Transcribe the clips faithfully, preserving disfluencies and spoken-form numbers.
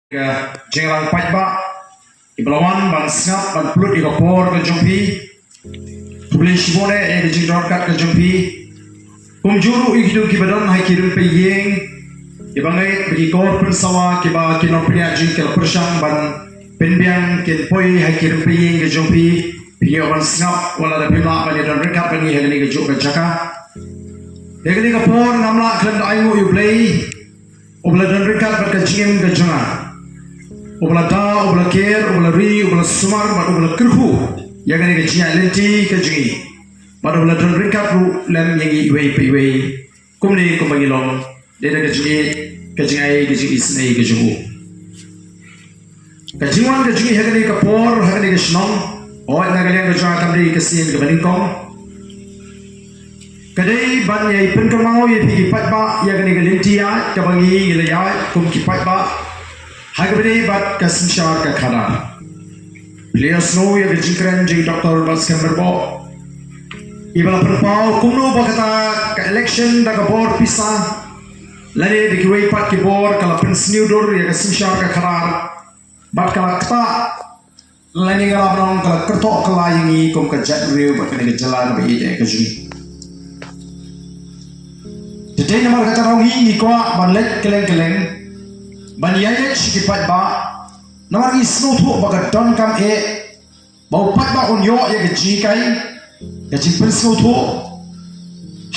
ka jingïalang paidbah, kiba la wan ban sngap ban pynlut ïa ka por ka jong phi. Khublei shibun eh ïa ka jingdon ryngkat ka jong phi. Kumjuh ruh ïa kito kiba don ha ki rympei ïing, kiba ngeit ba ki kor pynsawa kiba ki nongpynïaid jong ki la pyrshang ban pynbiang kin poi ha ki rympei ïing ka jong phi. Phi ïoh ban sngap wat la da phim lah ban ïadon ryngkat bad ngi ha kane kajuh ka jaka. Ïa kane ka por ngam lah khlem da ainguh ïa U Blei uba la don ryngkat bad ka jingim ka jong nga, uba la da, uba la ker, uba la ri, uba la sumar bad uba la kyrkhu ïa kane ka jingïaid lynti ka jong ngi, bad uba la don ryngkat ruh lem ïa ngi iwei pa iwei, kumne kumba ngi long, dei da ka jingïeit, ka jingai, ka jingisynei ka jong u. Ka jingwan ka jong ngi ha kane ka por, ha kane ka shnong, hooid na ka liang ka jong nga kam dei ka sien kaba nyngkong. Ka dei ban ïai pynkynmaw ïa phi ki paidbah ïa kane ka lynti ïaid kaba ngi ngi la ïaid kum ki paidbah ha kaba dei bad ka synshar ka khadar. Phi la ïohsngew ïa ka jingkren jong i Doctor Batskhem Myrboh, iba la pynpaw kumno ba kata ka election da ka bor pisa lane da kiwei pat ki bor ka la pynsniew dur ïa ka synshar ka khadar, bad ka la ktah lane nga lah ban ong ka la kyrthoh kylla ïa ngi kum ka jaitbynriew bad kane ka jylla kaba ïeit eh ka jong ngi. Te dei namar kata ruh ngi ngi kwah ban leit kylleng kylleng ban ïaid sha ki paidbah, namar ngi sngewthuh ba ka donkam eh ba u paidbah un ïoh ïa ka jinghikai, ka jingpynsngewthuh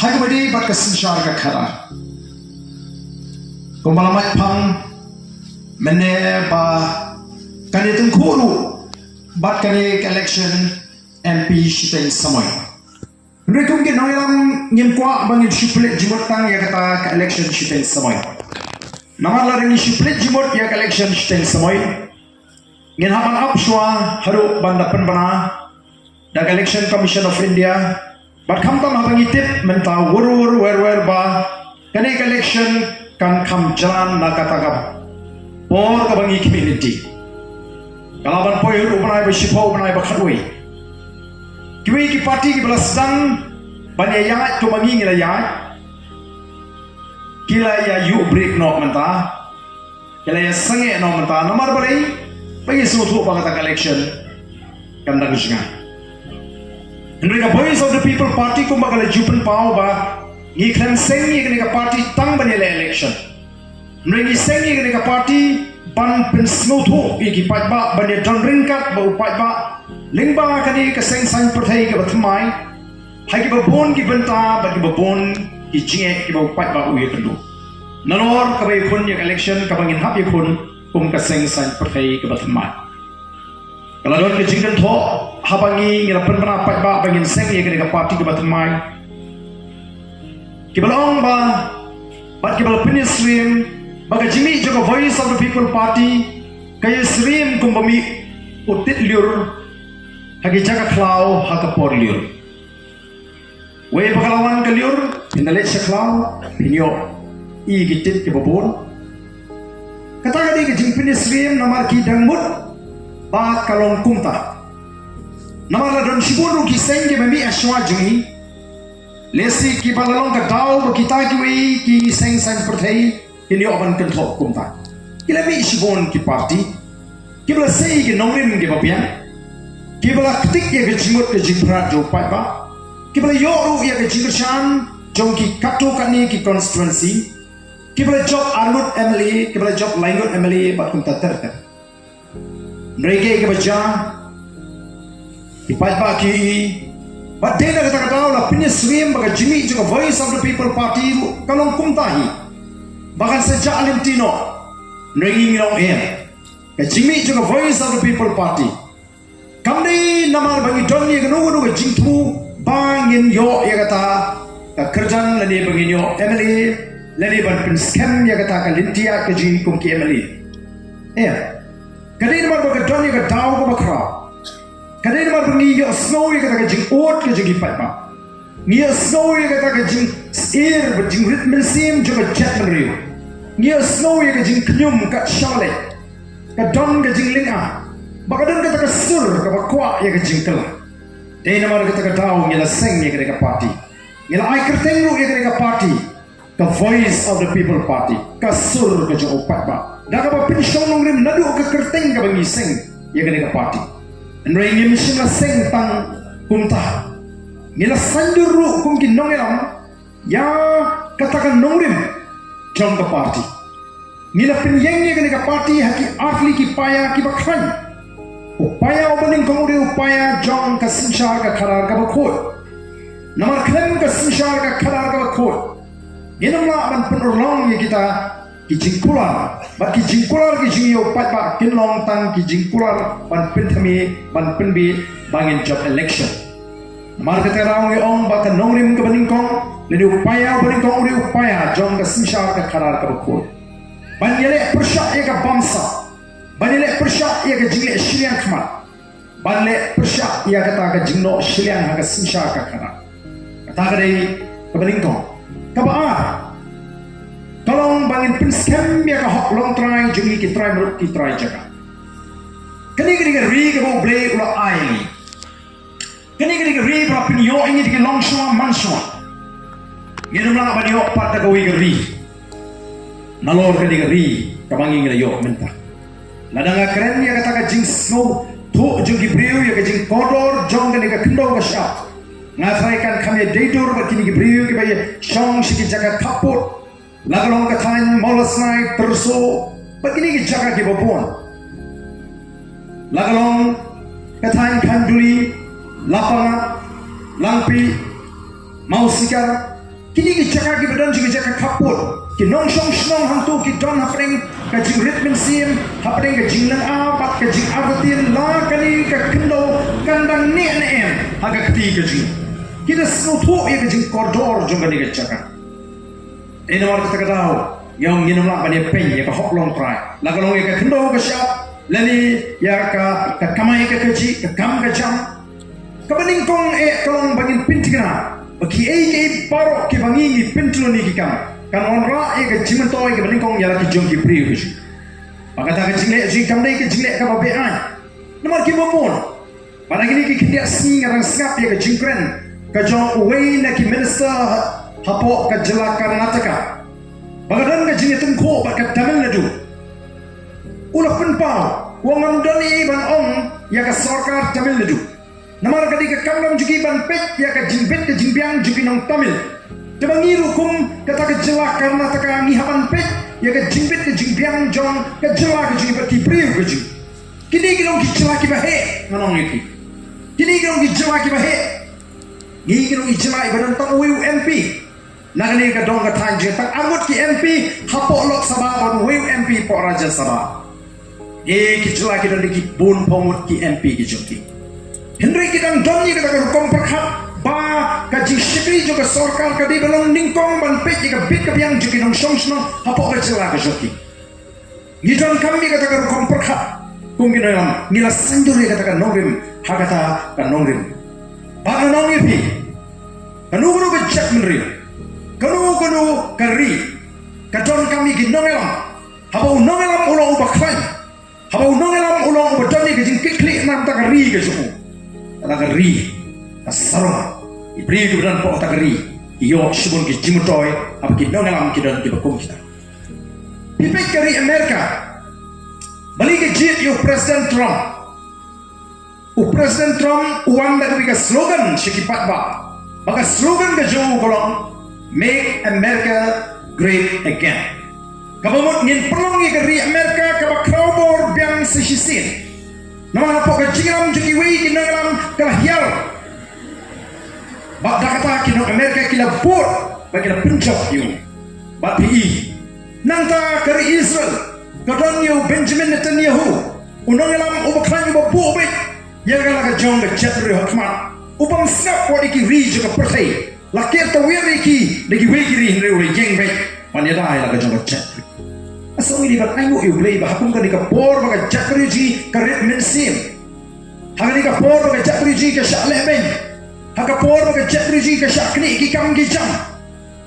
ha kaba dei bad ka synshar ka khadar. Kumba la mait phang mynne ba kane tyngkhuh ruh bad kane ka election M P shiteng samoi. Hynrei kum ki nongïalam ngim kwah ba ngin shu pynleit jingmut tang ïa kata ka election shiteng samoi. Namar lada ngi shu pynleit jingmut ïa ka election shiteng samoi, ngin hap ban ap shuwa haduh ban da pynbna da ka Election Commission of India. Bad khamtam haba ngi tip mynta wur wur wer wer ba kane ka election kan kham jlan na kata ka por kaba ngi khmih lynti. Ka lah ban poi haduh u bnai ba shiphew, u bnai ba khatwei. Kiwei ki party kiba la sdang ban ïa ïaid kumba ngi ngi la ïaid, ki la ïa ïuh briew noh mynta. Ki la ïa sangeh noh mynta namar balei? Ba ngi sngewthuh ba kata ka election kan dang jngai. Hynrei ka Voice of the People Party kumba ka la ju pynpaw ba ngi khlem seng ïa kane ka party tang ban ïaleh election. Hynrei ngi seng ïa kane ka party ban pynsngewthuh ïa ki paidbah, ban ïadon ryngkat bad u paidbah lyngba kane ka seng saiñ pyrthei kaba thymmai ha kiba bun ki bynta bad kiba bun ki jingeh kiba u paidbah u ïakynduh. Nalor kaba ïakhun ïa ka election kaba ngin hap ïakhun kum ka seng saiñ pyrthei kaba thymmai. Ka la don ka jingkynthoh haba ngi ngi la pynbna paidbah ba ngin seng ïa kane ka party kaba thymmai. Kiba la ong ba, bad kiba la pynïasyriem ba ka jingmih jong ka Voice of the People Party ka ïasyriem kumba mih u tit lyiur ha ki jaka khlaw ha ka por lyiur. Wei ba ka la wan ka lyiur, phin da leit sha khlaw, phin ïoh i ki tit kiba bun. Kata ka dei ka jingpynïasyriem namar ki dang mut ba ka long kumta. Namar la don shibun ruh ki seng kiba mih ha shuwa jong ngi. Lehse kiba la long ka daw ba kita kiwei ki seng saiñ pyrthei kin ïoh ban kynthoh kumta. Ki la mih shibun ki party kiba la sei ki nongrim kiba biang, kiba la ktik ïa ka jingmut ka jingpyrkhat jong u paidbah, kiba la ïoh ruh ïa ka jingkyrshan jong ki katto katne ki constituency, kiba la jop arngut M L A, kiba la jop laingut M L A bad kumta ter ter. Hynrei kaei kaba jia, ki paidbah ki ïohi. Bad dei na kata ka daw la pynïasyriem ba ka jingmih jong ka Voice of the People Party ruh ka long kumta hi, ba kan sa jah lynti noh. Hynrei ngi ngi ong em, ka jingmih jong ka Voice of the People Party kam dei namar ba ngi don ïa kano kano ka jingthmu ba ngin ïoh ïa kata ka kyrdan lane ba ngin ïoh M L A lane ban pynskhem ïa kata ka lynti ïaid ka jong ngi kum ki M L A. Em. Ka dei namar ba ka don ïa ka daw kaba khraw. Ka dei namar ba ngi ïohsngew ïa kata ka jingud ka jong ki paidbah. Ngi ïohsngew ïa kata ka jingsyier bad jingrit mynsiem jong ka jaitbynriew. Ngi ïohsngew ïa ka jingkhñium ka shaleh. Ka don ka jinglynga. Ba ka don kata ka sur kaba kwah ïa ka jingkylla. Dei namar kata ka daw ngi la seng ïa kata ka party. Ngi la ai kyrteng ruh ïa kata ka party. Ka Voice of the People Party, ka sur ka jong u paidbah. Da kaba pynshong nongrim naduh ka kyrteng kaba ngi seng ïa kane ka party. Hynrei ngim shym la seng tang kumta. Ngi la saiñdur ruh kum ki nongïalam ïa kata ka nongrim jong ka party. Ngi la pynïeng ïa kane ka party ha ki artylli ki paia kiba khlaiñ. U paia uba nyngkong u dei u paia jong ka synshar ka khadar kaba khuid. Namar khlem ka synshar ka khadar kaba khuid, ngin ym lah ban pynurlong ïa kita ki jingkular. Bad ki jingkular ki jong ngi ïa u paidbah kin long tang ki jingkular ban pynthame, ban pynbiej ba ngin jop election. Namar kata ka daw ngi ong ba ka nongrim kaba nyngkong lane u paia uba nyngkong u dei u paia jong ka synshar ka khadar kaba khuid. Ban ïaleh pyrshah ïa ka bamsap, ban ïaleh pyrshah ïa ka jingleh shiliang khmat, ban leh pyrshah ïa kata ka jingnoh shiliang ha ka synshar ka khadar. Kata ka dei kaba nyngkong. Kaba ar ka long ba ngin pynskhem ïa ka hok longtrai jong ngi ki trai mruk ki trai jaka. Kane ka dei ka ri kaba U Blei u la ai ïa ngi. Kane ka dei ka ri ba la pynïoh ïa ngi da ki longshuwa manshuwa. Ngin ym lah ban ïoh pat da kawei ka ri nalor kane ka ri kaba ngi ngi la ïoh mynta. Lada nga kren ïa kata ka jingsngewthuh jong ki briew ïa ka jingkordor jong kane ka khyndew ka shyiap, nga tharai kan kham ïadei dur bad kine ki briew kiba ïashong sha ki jaka khappud. La ka long ka thaiñ Mawlasnai, Tyrso bad kine ki jaka kiba bun. La ka long ka thaiñ Khanduli, Lapangap, Langpih, Mawsikar, kine ki jaka kiba don jong ki jaka khappud. Ki nongshong shnong hangto ki don hapdeng ka jingrit mynsiem, hapdeng ka jinglynga bad ka jingartatien la kane ka khyndew kan dang neh ne em ha ka kti ka jong ngi. Ki da sngewthuh ïa ka jingkordor jong kane ka jaka. Te namar kata ka daw, ïa ngin ym lah ban ïa pyn ïa ka hok longtrai. La ka long ïa ka khyndew ka shyiap, lane ïa ka, ka kamai ka kajih, ka kam ka jam. Kaba nyngkong eh ka long ba ngin pynthikna ba kiei kiei baroh kiba ngi ngi pyntlun ïa ki kam, kan wanrah ïa ka jingmyntoi kaba nyngkong ïa la ki jong ki briew ki jong. Ba kata ka jingleh jong ngi kam dei ka jingleh kaba beaiñ. Namar kiba bun Bad ha kine ki khyndiat sngi nga dang sngap ïa ka jingkren ka jong uwei na ki minister ha, hapoh ka jylla Karnataka, ba ka don ka jingïatyngkhuh bad ka Tamil Nadu. U la pynpaw, u ong ngam don ei ban ong ïa ka sorkar Tamil Nadu. Namar ka dei ka kam jong ki ban peit ïa ka jingbit ka jingbiang jong ki nong Tamil. Te ba ngi ruh kum kata ka jylla Karnataka ngi hap ban peit ïa ka jingbit ka jingbiang jong ka jylla ka jong ngi bad ki briew ka jong ngi. Kine ki long ki jylla kiba heh, ngan ong ïa phi. Kine ki long ki jylla kiba heh. Ngi ki long ki jylla iba don tang uwei u M P. Na kane ka dong ka thaiñ jong ngi tang arngut ki M P hapoh Lok Sabha bad uwei u M P hapoh Rajya Sabha. Ngi ki jylla ki don ki bun phew ngut ki M P ki jong ki. Hynrei ki dang don ïa kata ka rukom pyrkhat ba ka jingshakri jong ka sorkar ka dei ban long nyngkong ban peit ïa ka bit ka biang jong ki nongshong shnong hapoh ka jylla ka jong ki. Ngi donkam ïa kata ka rukom pyrkhat kum ki nongïalam, ngi la saiñdur ïa kata ka nongrim ha kata ka nongrim. Bad ngan ong ïa phi, kano kano ka jaitbynriew, kano kano ka ri, ka donkam ïa ki nongïalam. Haba u nongïalam u long uba khlaiñ, haba u nongïalam u long uba don ïa ka jingkitkhlieh na ka bynta ka ri ka jong u, kata ka ri ka sarong. Ki briew kiba don hapoh kata ka ri ki ïoh shibun ki jingmyntoi haba ki nongïalam ki don kiba kum kita. Phi peit ka ri Amerika, balei ka jied ïa u President Trump. U President Trump u wan da kawei ka slogan sha ki paidbah. Ba ka slogan ka jong u ka long, "Make America Great Again." Kaba mut ngin pynlong ïa ka ri Amerika kaba khraw bor biang sa shisien. Namar hapoh ka jingïalam jong kiwei ki nongïalam ka la hiar. Bad da kata ki nong Amerika ki la bud bad ki la pynjop ïa u. Bad phi i, nangta ka ri Israel ka don ïa u Benjamin Netanyahu, u nongïalam uba khlaiñ uba buh beit ïa ka la ka jong ka jaitbynriew ha khmat, u bym sngap wat ïa ki ri jong ka pyrthei. La ker tawiar ïa ki da kiwei ki ri hynrei u la ïeng beit ban ïada ïa la ka jong ka jaitbynriew. Nga sngew ngi dei ban ainguh ïa U Blei ba ha kum kane ka por ba ka jaitbynriew jong ngi ka rit mynsiem, ha kane ka por ba ka jaitbynriew jong ngi ka shah lehbeiñ, ha ka por ba ka jaitbynriew jong ngi ka shah knieh ki kam ki jam,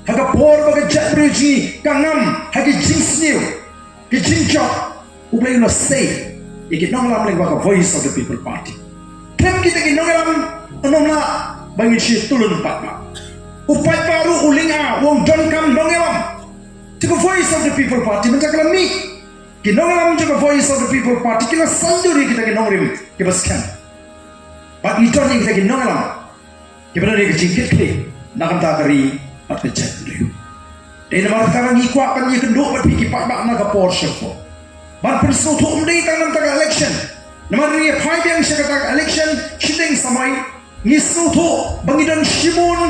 ha ka por ba ka jaitbynriew jong ngi ka ngam ha ki jingsniew, ki jingjop, U Blei u la sei ïa ki nongïalam lyngba ka Voice of the People Party. Khlem kita ki nongïalam, ngin ym lah ba ngin shu tulun paidbah. U paidbah ruh u lynga, u ong donkam nongïalam. Te ka Voice of the People Party mynta ka la mih. Ki nongïalam jong ka Voice of the People Party ki la saiñdur ïa kita ki nongrim kiba skhem. Bad ngi don ïa kita ki nongïalam kiba don ïa ka jingkitkhlieh na ka bynta ka ri bad ka jaitbynriew. Dei namar kata ngi kwah ban ïakynduh bad phi ki paidbah na ka por sha ka por, ban pynsngewthuh ym dei tang na ka bynta ka election. Namar ngi ïa phai biang sha kata ka election shiteng samoi, ngi sngewthuh ba ngi don shibun,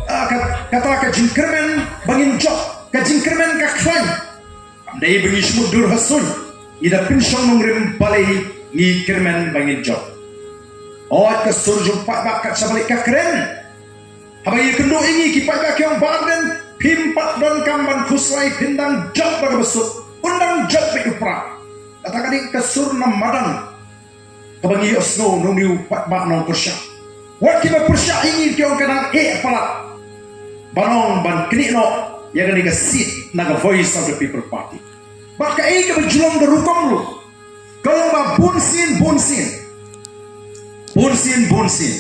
ah, ka, kata ka jingkyrmen ba ngin jop, ka jingkyrmen ka khlaiñ. Kam dei ba ngi shu mutdur ha suiñ, ngi da pynshong nongrim balei ngi kyrmen ba ngin jop. Oi ka sur jong paidbah kat sha balei ka kren. Haba ïakynduh ïa ngi ki paidbah ki ong Bah Ardent, phim pat donkam ban khuslai, phin dang jop ba kaba suk, un dang jop beit u Prah. Kata ka dei ka sur na madan kaba ngi ïohsngew na une u paidbah nongpyrshah. Wat kiba pyrshah ïa ngi ki ong ka dang eh palat ban ong ban knieh noh ïa kane ka seat na ka Voice of the People Party. Bad kaei kaba ju long ka rukom ruh, ka long ba bunsien bunsien, bunsien bunsien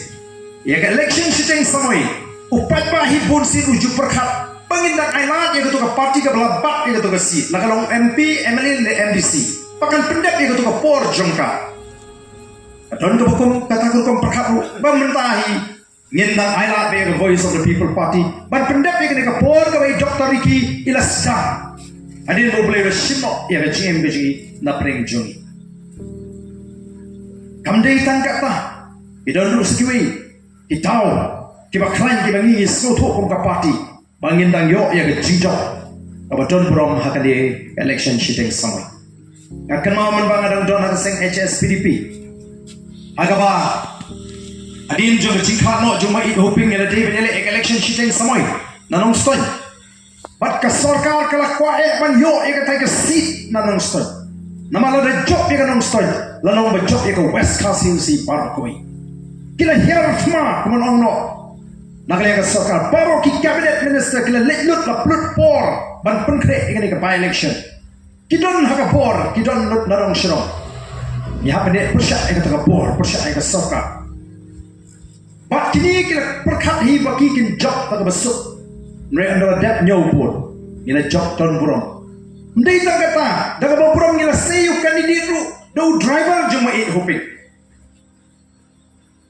ïa ka election shiteng samoi, u paidbah hi bunsien u ju pyrkhat ba ngin dang ailad ïa kato ka party kaba la bat ïa kato ka seat, la ka long MP, MLA ne MDC, ba kan pyndep ïa kato ka por jong ka. Ka don kaba kum kata ka rukom pyrkhat ruh ba mynta hi ngin dang ailad bad ïa ka Voice of the People Party ban pyndep ïa kane ka por kaba i Doctor Ricky i la sdang. Hadien ba U Blei u la shim noh ïa ka jingim ka jong i na pdeng jong i. Kam dei tang kata, ki don ruh sa kiwei ki daw kiba khlaiñ kiba ngi ngi sngewthuh kum ka party ba ngin dang ïoh ïa ka jingjop kaba don burom ha kane ka election shiteng samoi. Nga kynmaw mynba nga dang don ha ka seng HSPDP, ha kaba hadien jong ka jingkhadnoh jong Maieit Hoping ngi la dei ban ïaleh ïa ka election shiteng samoi na Nongstoiñ. Bad ka sorkar ka la kwah eh ban ïoh ïa kata ka seat na Nongstoiñ. Namar lada jop ïa ka Nongstoiñ, la long ba jop ïa ka West Khasi Hills baroh kawei. Ki la hiar thma kumno ong noh na ka liang ka sorkar, baroh ki cabinet minister ki la leit lut, la pynlut por ban pynkhreh ïa kane ka by election. Ki don ha ka bor, ki don lut na dong shnong. Ngi hap ban pyrshah ïa kata ka bor, pyrshah ïa ka sorkar. Bad kine ki la pyrkhat hi ba ki kin jop da kaba suk. Hynrei ynda la dep hynñiew bun, ngi la jop don burom. Ym dei tang kata, da kaba burom ngi la sei u candidate ruh da u driver jong Maieit Hoping.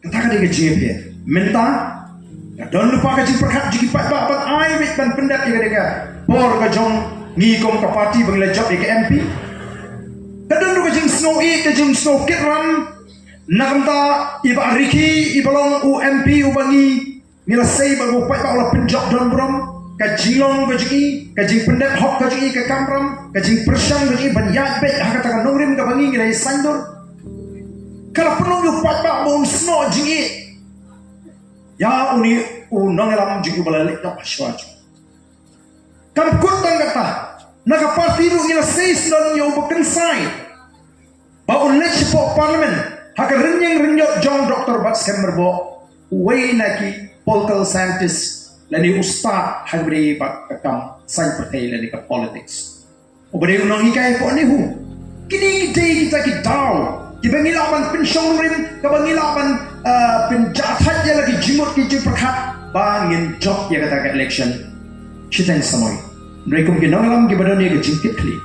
Kata ka dei ka jingïapher. Mynta ka don lypa ka jingpyrkhat jong ki paidbah ban ai beit ban pyndep ïa ka dei ka por ka jong ngi kum ka party ba ngi la jop ïa ka MP. Ka don ruh ka jingsngew ïeit, ka jingsngew kit ram na ka bynta i Bah Ricky, i ba long u MP uba ngi ngi la sei ba u paidbah u la pynjop don burom. Ka jinglong ka jong i, ka jingpyndep hok ka jong i, ka kamram, ka jingpyrshang ka jong i ban ïaid beit ha kata ka nongrim kaba ngi ngi la ïa saiñdur. Ka la pynlong ïa u paidbah ba un snoh jingïeit ïa une u nongïalam jong u ba la leit noh ha shuwa jong u. Kam kut tang kata, na ka party ruh ngi la sei sdang ïa u ba kynsai ba un leit shapoh Parliament ha ka rynïeng rynïot jong Doctor Batskhem Myrboh, uwei na ki political scientist lane u stad ha kaba ïadei bad ka kam saiñ pyrthei lane ka politics. Uba dei u nonghikai hapoh NEHU. Kine ki dei kita ki daw kiba ngi lah ban pynshong nongrim, kaba ngi lah ban, ah, pynjah thait ïa la ki jingmut ki jingpyrkhat ba ngin jop ïa kata ka election shiteng samoi. Hynrei kum ki nongïalam kiba don ïa ka jingkitkhlieh,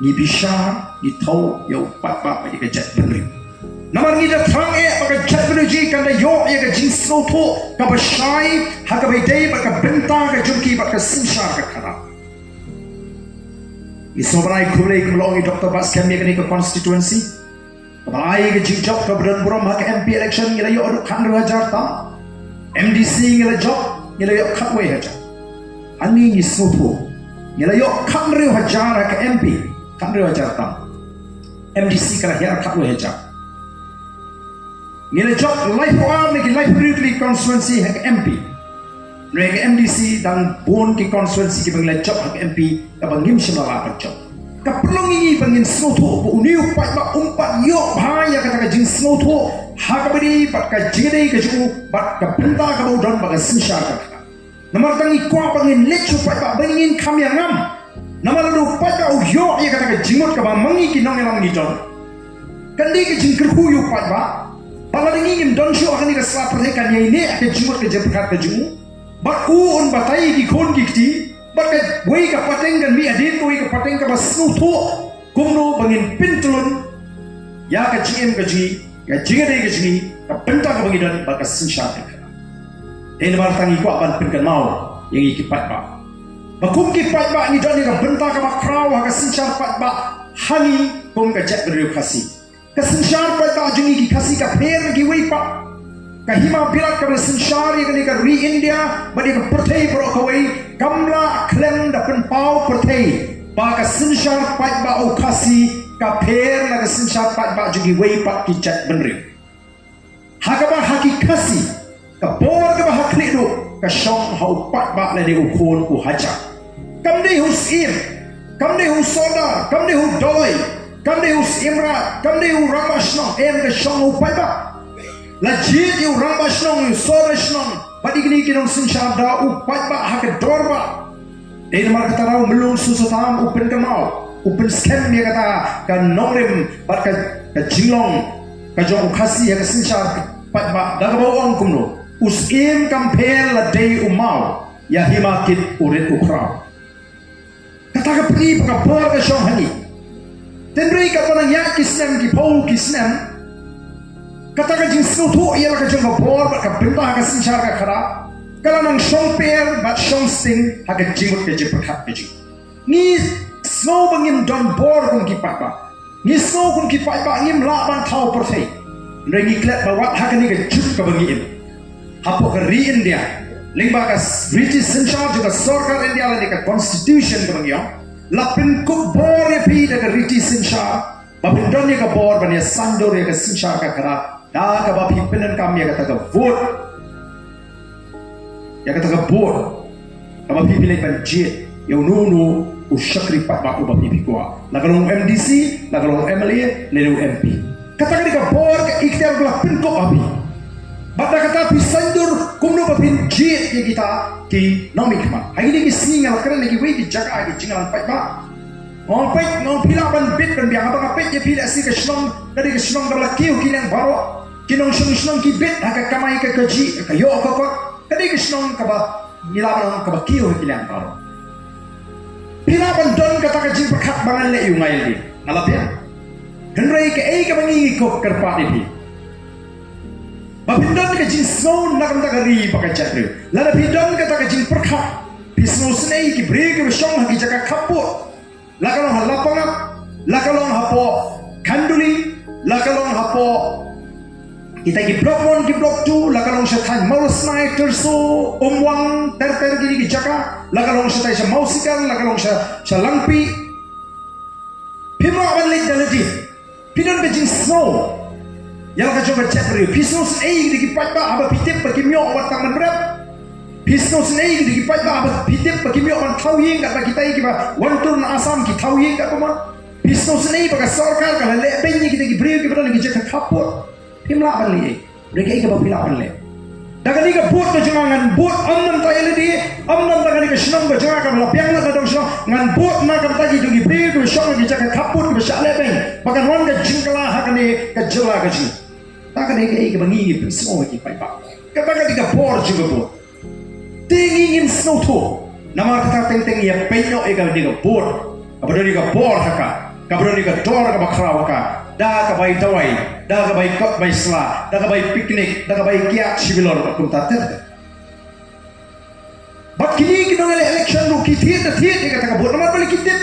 ngi bishar, ngi thaw ïa u paidbah bad ïa ka jaitbynriew. Namar ngi da thrang eh ba ka jaitbynriew jong ngi kan da ïoh ïa ka jingsngewthuh kaba shai ha kaba ïadei bad ka bynta ka jong ki bad ka synshar ka khadar. Ngi sngewbha ban ai khublei kumba la ong i Doctor Batskhem ïa kane ka constituency. Kaba ai ka jingjop kaba don burom ha ka MP election ngi la ïoh haduh khathynriew hajar tam. MDC ngi la jop, ngi la ïoh khatwei hajar. Hangne ngi sngewthuh, ngi la ïoh khathynriew hajar ha ka MP, khathynriew hajar tam. MDC ka la hiar khatwei hajar. Ngi la jop laiphew ar na ki laiphew hynriew tylli ki constituency ha ka MP. Hynrei ha ka MDC dang bun ki constituency kiba ngi la jop ha ka MP kaba ngim shym la lah ban jop. Ka pynlong ïa ngi ba ngin sngewthuh ba une u paidbah um pat ïoh bha ïa kata ka jingsngewthuh ha kaba ïadei bad ka jingïadei ka jong u bad ka bynta kaba u don bad ka synshar ka khadar. Namar tang ngi kwah ba ngin leit sha u paidbah ba ngin kham ïa ngam. Namar lada u paidbah u ïoh ïa kata ka jingmut kaba ma ngi ki nongïalam ngi don, kan dei ka jingkyrkhu ïa u paidbah. Bad lada ngi ngim don shuh ha kane ka sla pyrthei kan ïaineh ka jingmut ka jingpyrkhat ka jong u. Bad u un batai ïa ki khun ki kti. Bad kawei ka pateng kan mih hadien kawei ka pateng kaba sngewthuh. kumno ba ngin pyntlun ïa ka jingim ka jong ngi, ka jingïadei ka jong ngi, ka bynta kaba ngi don bad ka synshar ka khadar. Dei namar kata ngi kwah ban pynkynmaw ïa ngi ki paidbah ba kum ki paidbah ngi don ïa ka bynta kaba khraw ha ka synshar paidbah ha ngi kum ka jaitbynriew Khasi. Ka synshar paidbah jong ngi ki Khasi ka pher na kiwei pat. Ka hima bilat kaba la synshar ïa kane ka ri India bad ïa ka pyrthei baroh kawei kam lah khlem da pynpaw pyrthei ba ka synshar paidbah u Khasi ka pher na ka synshar paidbah jong kiwei pat ki jaitbynriew. Ha kaba ha ki Khasi ka bor kaba ha khlieh duh ka shong ha u paidbah lane u khun u hajar. Kam dei ha u syiem, kam dei ha u sordar, kam dei ha u dawai, kam dei ha u syiem raij, kam dei ha u rangbah shnong, em, ka shong ha u paidbah. La jied ïa u rangbah shnong, ïa u sordar shnong bad ïa kine ki nongsynshar da u paidbah ha ka dorbar. Dei namar kata ruh u Myllung Susatam u pynkynmaw, u pynskhem ïa kata ka nongrim bad ka, ka jinglong ka jong u Khasi ha ka synshar paidbah da kaba u ong kumno: U syiem kam pher la dei u maw, ïa hima kit u rit u khraw. Kata ka pyni ba ka bor ka shong ha ngi. Hynrei katba nang ïaid ki snem, ki phew ki snem, kata ka jingsngewthuh ïa la ka jong ka bor bad ka bynta ha ka synshar ka khadar ka la nang shongper bad shongsting ha ka jingmut ka jingpyrkhat ka jong ngi. Ngi sngew ba ngim don bor kum ki paidbah. Ngi sngew kum ki paidbah ngim lah ban thaw pyrthei. Hynrei ngi klet ba wat ha kane ka juk kaba ngi im hapoh ka ri India, lyngba ka riti synshar jong ka sorkar India lane ka constitution kaba ngi ong, la pynkup bor ïa phi da ka riti synshar ba phin don ïa ka bor ban ïa saiñdur ïa ka synshar ka khadar da kaba phi pyndonkam ïa kata ka vote. Ïa kata ka vote kaba phi phi leit ban jied ïa uno uno u shakri paidbah uba phi phi kwah, la ka long u M D C, la ka long u M L A, lane u M P. Kata ka dei ka bor, ka ikhtiar ba la pynkup ha phi. Bad da kata phi saiñdur kumno ba phin jied ïa kita ki nongmihkhmat. Ha kine ki sngi nga la kren ha kiwei ki jaka ha ki jingïalang paidbah. Nga ong peit, nga ong phi lah ban bit ban biang, haba nga peit ïa phi lehse ka shnong ka dei ka shnong kaba la kiew ki liang baroh. Ki nongshong shnong ki bit ha ka kamai ka kajih, ka ïoh ka kot. Ka dei ka shnong kaba ngi lah ban ong kaba kiew ha ki liang baroh. Phi lah ban don kata ka jingpyrkhat ba ngan leh ïa u ngai lade, nga la biang. Hynrei kaei kaba ngi ngi kup kyrpad ïa phi, ba phin don ka jingsngew na ka bynta ka ri bad ka jaitbynriew. Lada phi don kata ka jingpyrkhat, phi sngewsynei ïa ki briew kiba shong ha ki jaka khappud, la ka long ha Lapangap, la ka long hapoh Khanduli, la ka long hapoh kita ki Block One ki Block Two, la ka long sha thaiñ Mawlasnai, Tyrso, Umwang, ter ter kine ki jaka, la ka long shatai sha Mawsikan, la ka long sha, sha Langpih. Phim lah ban leit da lade. Phi don ka jingsngew ïa la ka jong ka jaitbynriew. Phi sngewsynei ïa kita ki paidbah haba phi tip ba kim ïoh wat tang ban rep. Phi sngewsynei ïa kita ki paidbah haba phi tip ba kim ïoh ban thaw ïing katba kita kiba wan tur na Assam ki thaw ïing katba mon. Phi sngewsynei ba ka sorkar ka la leh beiñ ïa kita ki briew kiba don ha ki jaka khappud. Phim lah ban leh ei. Dei kaei kaba phi lah ban leh. Da kane ka vote ka jong nga ngan vote ym na ka bynta ïa lade, ym na ka bynta kane ka shnong ka jong nga kaba la biang lut na dong shnong, ngan vote na ka bynta kito ki briew kiba shong ha ki jaka khappud kiba shah leh beiñ ba kan wan ka jingkylla ha kane ka jylla ka jong ngi. Kata ka dei kaei kaba ngi ngi pynsngew ïa ki paidbah. Kata ka dei ka bor jong ka vote. Te ngi ngim sngewthuh. Namar kata teng teng ïa peit noh ïa kane ka vote kaba don ïa ka bor ha ka, kaba don ïa ka dor kaba khraw ha ka, da ka bai dawai, da ka bai kot bai sla, da ka bai picnic, da ka bai kiad shi bilor bad kumta ter ter. Bad kine ki nongïaleh election ruh ki thied da thied ïa kata ka vote namar balei ki tip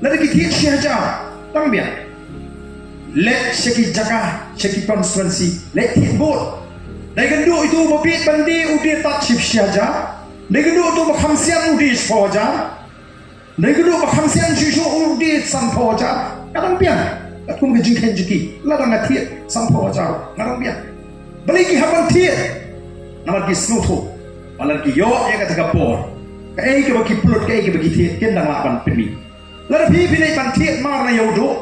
lada ki thied shi hajar, tang biang. Leit sha ki jaka, sha ki constituency, leit thied vote. Dei kynduh ito ba bieit ban die, u die tad shi hajar. Dei kynduh ito ba kham sian, u die shiphew hajar. Dei kynduh ba kham sian shuh shuh, u die sanphew hajar. Nga dang biang. Katkum ka jingkheiñ jong ki, lada nga thied sanphew hajar, nga dang biang. Balei ki hap ban thied? Namar ki sngewthuh ba lada ki ïoh ïa kata ka bor, kaei kaba ki pynlut, kaei kaba ki thied, kin dang lah ban pynmih. Lada phi phi leit ban thied mar na ïew duh,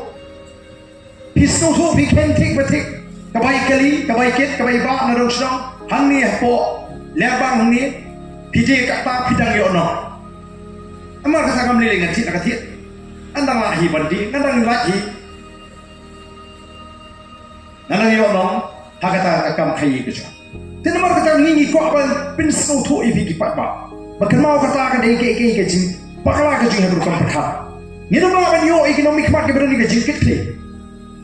phi sngewthuh, phi kheiñ thik ba thik, ka bai kali, ka bai kit, ka bai bah na dong shnong, hangne hapoh Liarbang hangne, phi die katta phi dang ïoh noh. Namar kata ngam lei lei ngan thied, la ka thied. Ngan dang lah hi ban die, ngan dang lait hi. Ngan dang ïoh noh ha kata ka kam khaïi ka jong nga. Te namar kata ngi ngi kwah ban pynsngewthuh ïa phi ki paidbah ba kynmaw kata ka dei kaei kaei ka jingbakla ka jong ngi ha ka rukom pyrkhat. Ngin ym lah ban ïoh ïa ki nongmihkhmat kiba don ïa ka jingkitkhlieh.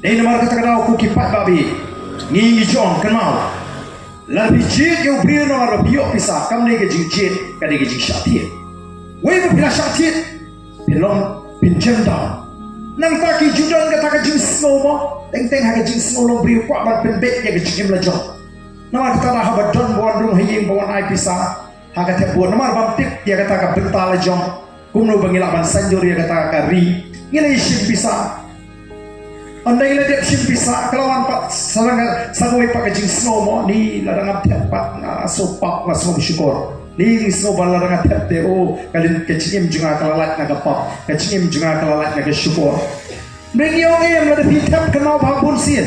Dei namar kata ka daw ko ki paidbah, ngi ngi jong kynmaw, lada phi jied ïa u briew namar ba phi ïoh pisa, kam dei ka jingjied, ka dei ka jingshah thied. Wei ba phi la shah thied, phin long, phin jem down. Nangta ki ju don kata ka jingsngew mo, teng teng ha ka jingsngew long briew kwah ban pynbeit ïa ka jingim la jong. Namar kata da haba don ba wan rung ha ïing ba wan ai pisa ha ka thep vote, namar bym tip ïa kata ka bynta la jong, kumno ba ngi lah ban saiñdur ïa kata ka ri, ngi la ïa shim pisa. Ynda ngi la dep shim pisa, ka la wan pat sa nga, sa kawei pat ka jingsngew mo, ni lada ngam thep pat nga sngewpap, nga sngewshukor. Ni ngi sngew ba lada nga thep te, oh, ka lin, ka jingim jong nga ka la lait na ka pap, ka jingim jong nga ka la lait na ka shukor. Hynrei ngi ong em, lada phi thep kynmaw bha bunsien.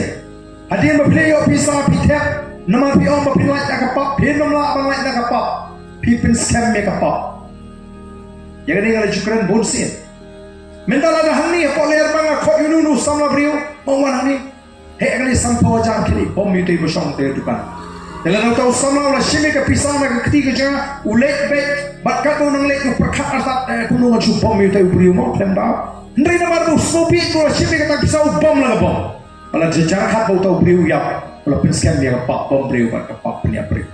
Hadien ba phi la ïoh pisa phi thep, namar phi ong ba phi lait na ka pap, phin ym lah ban lait na ka pap. Phi pynskhem ïa ka pap. Ïa kane nga la ju kren bunsien. Mynta lada hangne hapoh Lairbang nga khot ïa uno uno u samla briew, ong wan hangne. Heh kane sanphew hajar kine, bom ïa utei ba shong te dukan. Te lada uta u samla u la shim ïa ka pisa na ka kti ka jong nga, u leit beit, bad katba u nang leit u pyrkhat artat, eh, kumno ngan shu bom ïa utei u briew mo, khlem daw. Hynrei namar ba u sngewbha ba u la shim ïa kata ka pisa, u bom la ka bom. Bad la jynjar khat ba uta u briew u ïap, u la pynskhem ïa ka pap bom briew bad ka pap pynïap briew.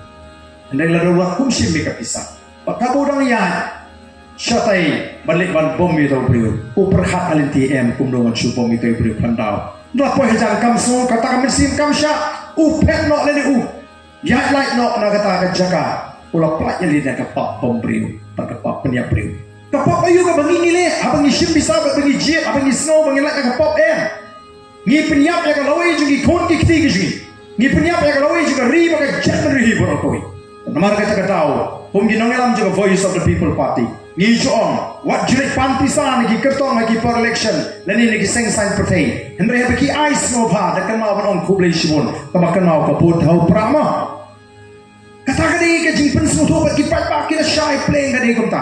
Hynrei lada u la kum shim ïa ka pisa, bad katba u dang ïaid shatai ban leit ban bom ïa uta u briew, u pyrkhat ha lynti, em, kumno ngan shu bom ïa uta u briew, khlem daw. Hynda la poi hajan kam sngew, kata ka mynsiem kam shah, u phet noh lane u ïaid lait noh na kata ka jaka, u la pynlait ïa lade na ka pap bom briew bad ka pap pynïap briew. Ka pap aïu kaba ngi ngi leh haba ngi shim pisa bad ba ngi jied, haba ngi sngew ba ngi lait na ka pap, em? Ngi pynïap ïa ka lawei jong ki khun ki kti ki jong ngi. Ngi pynïap ïa ka lawei jong ka ri bad ka jaitbynriew hi baroh kawei. Namar kata ka daw, kum ki nongïalam jong ka Voice of the People Party, ngi ju ong, wat ju leit pan pisa na ki kyrtong ha ki por election lane na ki seng saiñ pyrthei. Hynrei haba ki ai, sngewbha da kynmaw ban ong khublei shibun, kaba kynmaw ka vote ha u prah mo. Kata ka dei ka jingpynsngewthuh bad ki paidbah ki la shai pleng, ka dei kumta.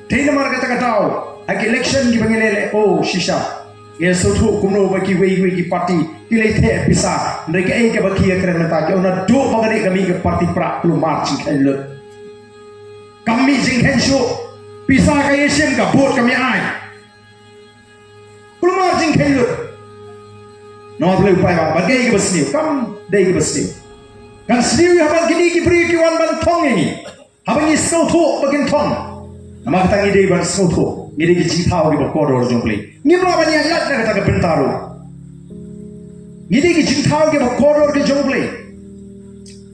Te namar kata ka daw, ha ki election kiba ngi leh leh, oh, shisha, ngi sngewthuh kumno ba kiwei kiwei ki party ki leit theh pisa. Hynrei kaei kaba ki ïakren mynta, ki ong naduh ba ka dei ka mih ka party prah, kulmar jingkheiñ lut. Kam mih jingkheiñ shuh. Pisa ka ïashim, ka vote kam ïa ai. Kulmar jingkheiñ lut. Namar balei u paidbah, ba dei kaba sniew, kam dei kaba sniew. Kan sniew ïa haba kine ki briew ki wan ban thong ïa ngi. Haba ngi sngewthuh ba kin thong. Namar kata ngi dei ban sngewthuh, ngi dei ki jingthaw kiba kordor jong U Blei. Ngim lah ban ïaid lait na kata ka bynta ruh. Ngi dei ki jingthaw kiba kordor ki jong U Blei.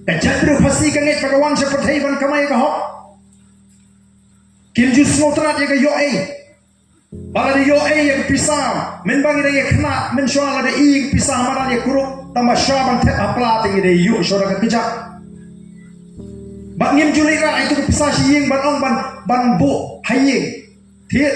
Ka jaitbynriew Khasi ka ngeit ba ka wan sha pyrthei ban kamai ka hok. Kim ju sngewtynnat ïa ka ïoh ei. Ba lada ïoh ei ïa ka pisa, mynba ngi dang ïakhynnah mynshuwa, lada i ïa ka pisa madan ïa kurup, tangba shuwa ban thep ha pla te ngi dei ïuh shuwa da ka kjat. Bad ngim ju leit rah ïa ka pisa sha ïing ban ong ban, ban buh ha ïing. Thied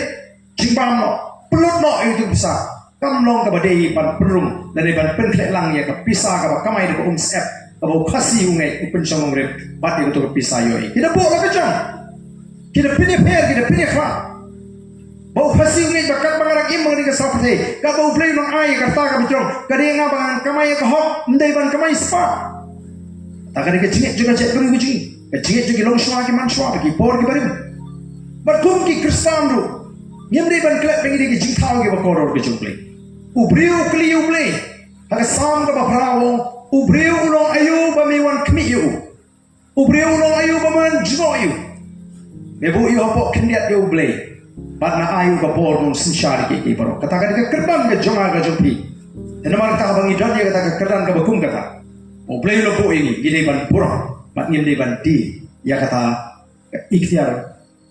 jingbam noh, pynlut noh ïa ka pisa. Kam long kaba dei ban pynrung lane ban pynkhleh lang ïa ka pisa kaba kamai da ka umsyep, kaba u Khasi u ngeit, u pynshong nongrim bad ïa kato ka pisa ïoh ei. Ki da buh la ka jong. Ki da pynïapher, ki da pynïakhlad. Ba u Khasi u ngeit ba katba nga dang im ha kane ka sla pyrthei, katba U Blei u nang ai ïa ka rta kaba jrong, ka dei nga ba ngan kamai ïa ka hok, ym dei ban kamai spah. Ta ka dei ka jingngeit jong ka jaitbynriew ka jong ngi, ka jingngeit jong ki longshuwa ki manshuwa, ba ki bor ki barim. Bad kum ki Khristan ruh, ngim dei ban klet ba ngi dei ki jingthaw kiba kordor ki jong U Blei. U briew u kylli U Blei ha ka Salm kaba phra, u ong, u briew u long aïu ba me wan khmih ïa u? U briew u long aïu ba me wan jngoh ïa u? Me buh ïa u hapoh khyndiat ïa U Blei, bad me ai ïa u ka bor ban synshar ïa kiei kiei baroh. Kata ka dei ka kyrdan ka jong nga ka jong phi. Te namar kata haba ngi don ïa kata ka kyrdan kaba kum kata, U Blei u la buh ïa ngi, ngi dei ban burom bad ngim dei ban die ïa kata ka iktiar,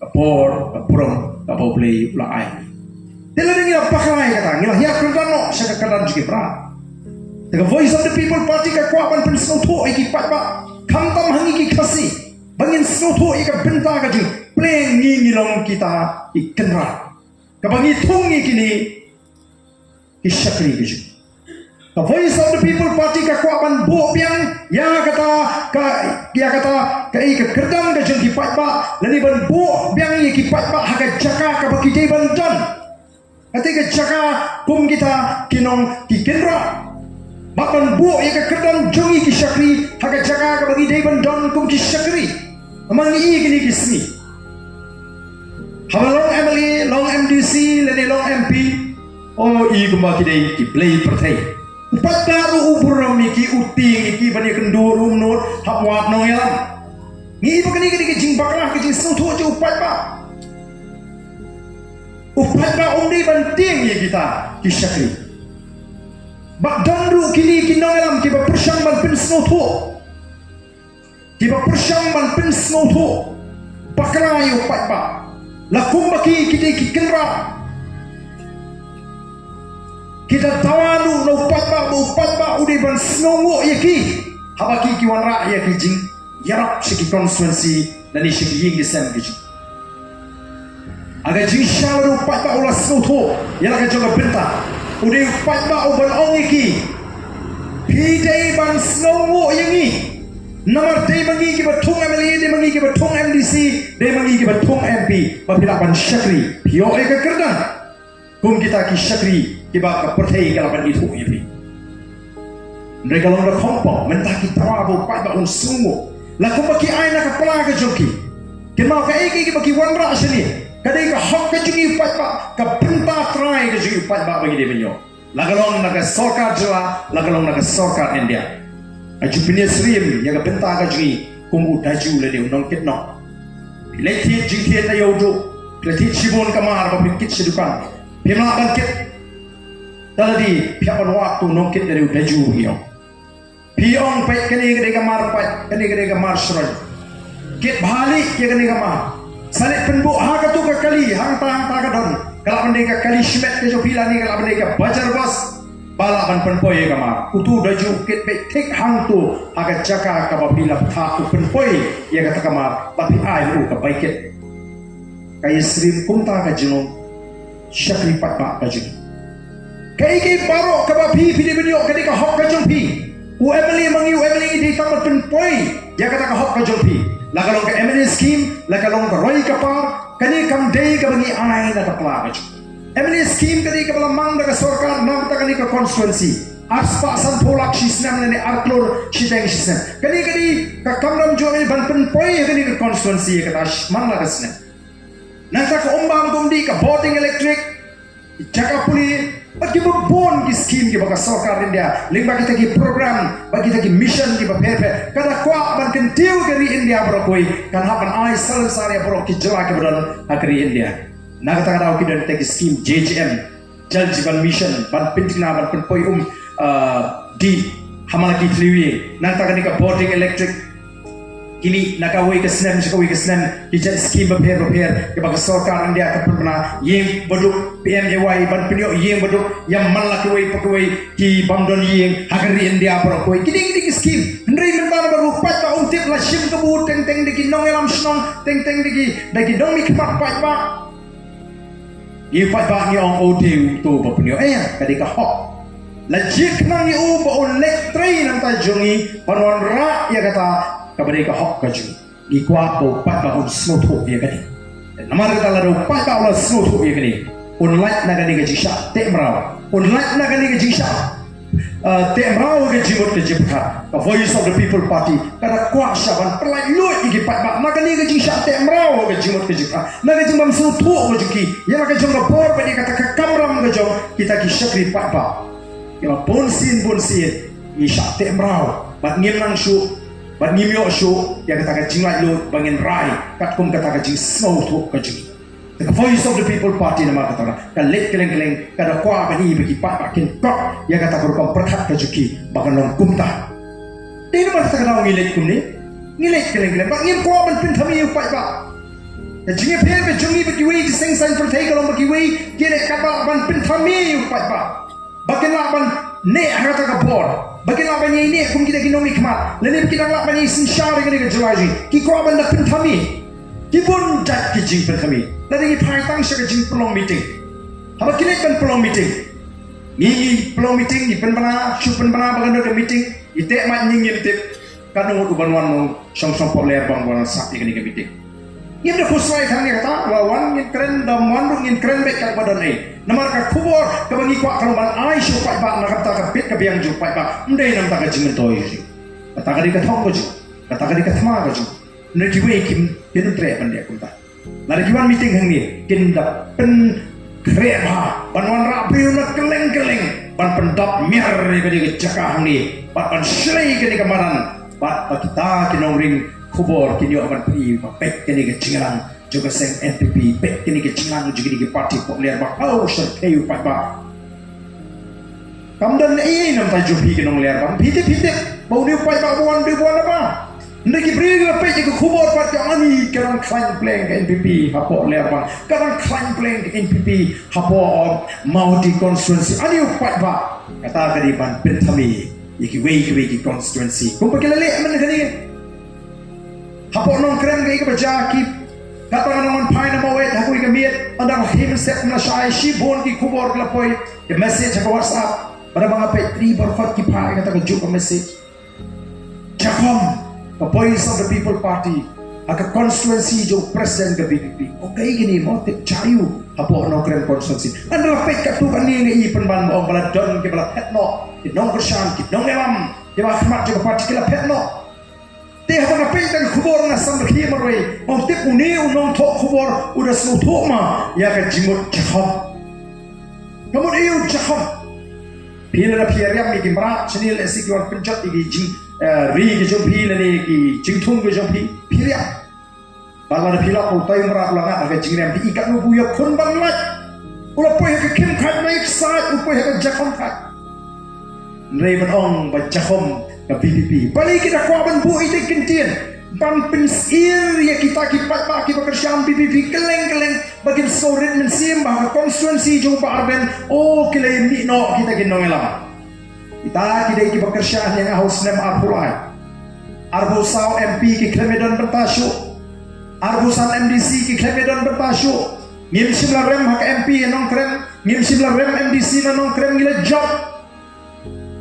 ka bor, ka burom kaba U Blei u la ai. Te lada ngi la bakla ïa kata, ngi la hiar kyrdan noh sha ka kyrdan jong ki mrad. Te ka Voice of the People Party ka kwah ban pynsngewthuh ïa ki paidbah, khamtam ha ngi ki Khasi, ba ngin sngewthuh ïa ka bynta ka jong ngi. Pleng ngi ngi long kita ki kynrad, kaba ngi thung ïa kine ki shakri ka jong ngi. Ka Voice of the People Party ka kwah ban buh biang ïa kata ka, ïa kata ka, ïa ka kyrdan ka jong ki paidbah, lane ban buh biang ïa ki paidbah ha ka jaka kaba ki dei ban don. Kata ka jaka kum kita ki nong ki kynrad. Bad ban buh ïa ka kyrdan jong ngi ki shakri ha ka jaka kaba ngi dei ban don kum ki shakri. Namar ngi ïohi kine ki sngi, haba long M L A, long M D C lane long M P. O i kumba ki dei ki blei pyrthei. U paidbah ruh u burom ïa ki, u tieng ïa ki ban ïakynduh ruh ym nud hap wad nongïalam. Ngi i ba kane ka dei ka jingbakla, ka jingsngewthuh jong u paidbah. U paidbah um dei ban tieng ïa kita ki shakri. Ba don ruh kine ki nongïalam kiba pyrshang ban pynsngewthuh. Kiba pyrshang ban pynsngewthuh bakla ïa u paidbah. La kumba ki, ki dei ki kynrad. Ki da dawa ruh na u paidbah ba u paidbah u dei ban sngewnguh ïa ki. Haba ki, ki wanrah ïa ki jingïarap sha ki constituency lane sha ki ïing ki sem ki jong. Ha ka jingshisha lada u paidbah u la sngewthuh ïa la ka jong ka bynta, u dei u paidbah u ban ong ïa ki, phi dei ban sngewnguh ïa ngi. Namar dei ma ngi kiba thung M L A, dei ma ngi kiba thung M D C, dei ma ngi kiba thung M P, ba phi lah ban shakri, phi ïoh ïa ka kyrdan kum kita ki shakri kiba ka pyrthei ka lah ban ithuh ïa phi. Hynrei ka long da khongpong, mynta ki dawa ba u paidbah un sngewnguh. La kumba ki ai na ka pla ka jong ki. Kynmaw, kaei kaei ba ki wanrah shane, ka dei ka hok ka jong u paidbah, ka bynta trai ka jong u paidbah ba ngi dei ban ïoh. La ka long na ka sorkar jylla, la ka long na ka sorkar India. Nga ju pynïasyriem ïa ka bynta ka jong ngi kum u Daju lane u nongkit noh. Phi leit thied jingthied na ïew duh, phi leit thied shibun kamar ba phin kit sha dukan. Phim lah ban kit. Te lada phi hap ban wad, to u nongkit lane u Daju u ong. Phi ong, peit, kane ka dei ka mar pait, kane ka dei ka mar shroin. Kit bha leh ïa kane ka mar. Sa leit pynbuh ha kato ka kali, hangta hangta ka don. Ka lah ban dei ka kali shimet ka jong phi lane ka lah ban dei ka bajar bos. Ba lah ban pynpoi ïa ka mar. Uto u Daju u kit beit thik hangto ha ka jaka kaba phi la pynthah u pynpoi ïa kata ka mar, bad phi ai ha u ka bai kit. Ka ïasyriem kumta ka jinglong shakri paidbah ka jong ngi. Kaei kaei baroh kaba phi, phi dei ban ïoh, ka dei ka hok ka jong phi. U M L A ma ngi, u M L A ngi dei tang ban pynpoi ïa kata ka hok ka jong phi. La ka long ka M L A scheme, la ka long ka roi ka par, kane kam dei kaba ngi ai na ka pla ka jong. M L A scheme ka dei kaba la mang da ka sorkar na bynta kane ka constituency. Arspah sanphew lak shi snem lane ar klur shiteng shi snem. Kane ka dei ka kamram jong M L A ban pynpoi ïa kane ka constituency ïa kata man la ka snem. Nangta ka umbam kumne, ka bording electric, jaka pule, bad kiba bun ki scheme kiba ka sorkar India lyngba kita ki program bad kita ki mission kiba pher pher, ka da kwah ban kyntiew ïa ka ri India baroh kawei, kan hap ban ai salonsar ïa baroh ki jylla kiba don ha ka ri India. Na kata ka daw ki don kita ki scheme J J M, Jal Jeevan Mission, ban pyntikna, ban pynpoi um, ah, dih ha man la ki thliew ïing. Nangta kane ka bording electric, kine na kawei ka snem sha kawei ka snem, ki jait scheme bapher bapher kiba ka sorkar India ka pynbna. Ïing baduk, P M A Y, ban pynïoh ïing baduk ïa man la kawei pa kawei ki bym don ïing ha ka ri India baroh kawei. Kine kine ki scheme. Hynrei mynta na baroh pat ba um tip, la shim kabu teng teng da ki nongïalam shnong, teng teng da ki, da ki nongmihkhmat paidbah. Ngi paidbah ngi ong, u dei uto ba pynïoh, eh, ka dei ka hok. La jingkhnang ïa u ba un leit trei na ka bynta jong ngi, ban wanrah ïa kata kaba dei ka hok ka jong ngi. Ngi kwah ba u paidbah un sngewthuh ïa kane. Namar kata lada u paidbah u la sngewthuh ïa kane, un lait na kane ka jingshah teh mraw, un lait na kane ka jingshah Uh, teh mraw ka jingmut ka jingpyrkhat. Ka Voice of the People Party ka da kwah sha ban pynlait luid ïa ki paidbah na kane ka jingshah teh mraw ka jingmut ka jingpyrkhat, na ka jingbym sngewthuh ka jong ki ïa la ka jong ka bor bad ïa kata ka kamram ka jong kita ki shakri paidbah. Ïa la bun sien bun sien ngi shah teh mraw bad ngim nang shuh bad ngim ïoh shuh ïa kata ka jinglait luid ba ngin rai katkum kata ka jingsngewthuh ka jong ngi. Ka Voice of the People Party namar kata ka leit kylleng kylleng, ka da kwah ban ïoh ba ki paidbah kin kot ïa kata ka rukom pyrkhat ka jong ki ba kan long kumta. Te namar kata ka daw ngi leit kumne, ngi leit kylleng kylleng, ba ngim kwah ban pynthame ïa u paidbah. Ka jingïapher ka jong ngi bad kiwei ki seng saiñ pyrthei ka long ba kiwei ki leit katba lah ban pynthame ïa u paidbah. Ba kin lah ban neh ha kata ka bor. Ba kin lah ban ïaineh kum kita ki nongmihkhmat. Lane ba kin lah ban ïasynshar ïa kane ka jylla jong ngi. Ki kwah ban da pynthame. Ki bun jait ki jingpynthame. Lada ngi phai tang sha ka jingpynlong meeting. Haba ki leit ban pynlong meeting, ngi, ngi pynlong meeting, ngi pynbna, shu pynbna ba kan don ka meeting, ngi teh mat, ngi ngim tip. Katno ngut u ban wan nongshong shnong pohlyer ban wan sah ïa kane ka meeting. Ngim da khuslai tang ïa kata, la wan ngin kren, da ym wan ruh ngin kren beit, kat ba don ei. Namar ka khubor kaba ngi kwah ka long ban ai sha u paidbah na ka bynta ka bit ka biang jong u paidbah, ym dei na ka bynta ka jingmyntoi jong u. Kata ka dei ka thong ka jong u, kata ka dei ka thma ka jong u. Hynrei kiwei kim, kim treh ban leh kumta. Lada ki wan meeting hangne, kin da pyn khreh bha ban wanrah briew na kylleng kylleng ban pyndap miar ïa kane ka jaka hangne bad ban shlei ïa kane ka madan, bad ba kita ki nongring khubor kin ïoh ban plie ba peit kane ka jingïalang jong ka seng N P P, peit kane ka jingïalang jong kine ki party pop lyer ba khaw sha khei u paidbah. Kam don ei ei namar jong phi ki nonglyer bang, phi tip, phi tip ba une u paidbah ba wan, ba wan ba. Hynrei ki briew kiba peit ïa ka khubor pat ki ong, ani ka dang khlaiñ pleng ka N P P hapoh lyer bang, ka dang khlaiñ pleng ka N P P hapoh, um, Mawhati constituency. Ani u paidbah, kata ka dei ban pynthame ïa kiwei kiwei ki constituency kumba ki la leh mynne kane. Hapoh Nongkrem kaei kaba jia, ki, kata nga nang wan phai na Mawhati ha kawei ka miet, ynda ka hynmen sep ym lashai, shibun ki khubor ki la poi, ki message ha ka WhatsApp, ba da ba nga peit, ri baroh ki phai kata kajuh ka message. Jakhom, ka Voice of the People Party ha ka constituency jong u president ka V P P. Okay, kine mo tip jia ïa u hapoh Nongkrem constituency. Ynda la peit katto katne nga i pynban ba ong ba la don kiba la phet noh, ki nongkyrshan, ki nongïalam kiba ha khmat jong ka party ki la phet noh. Te haba nga peit ïa ka khubor nga sam rkhie marwei, ong tip une u nongthoh khubor u da sngewthuh ma ïa ka jingmut Jakhom. Ka mut ïa u Jakhom. Phi lada phi ïa riam ïa ki mrad, shane lehse ki wan pynjot ïa ki jing, eh, ri ki jong phi lane ki jingthung ki jong phi, phi riam. Bad lada phi lap, u tai u mrad u la ngat ha ka jingriam, phi i katno ba u ïakhun ban lait. U la poi ha ka Khymkhat, u la ïa ksaid, u poi ha ka Jakhom Khat. Hynrei ban ong ba Jakhom ka V P P. Balei ki da kwah ban buh ïa ki ktien ban pynsyier ïa kita ki paidbah kiba kyrshan V P P kylleng kylleng ba kin sngewrit mynsiem ba ha ka constituency jong u Bah Ardent, oh, ki la ïa mih noh kita ki nongïalam. Kita ki dei kiba kyrshan ïa nga ha u snem arphew lai. Arphew saw M P ki khlem ïa don bynta shuh. Arphew san M D C ki khlem ïa don bynta shuh. Ngim shym la rem ha ka M P ha Nongkrem, ngim shym la rem M D C na Nongkrem, ngi la jop.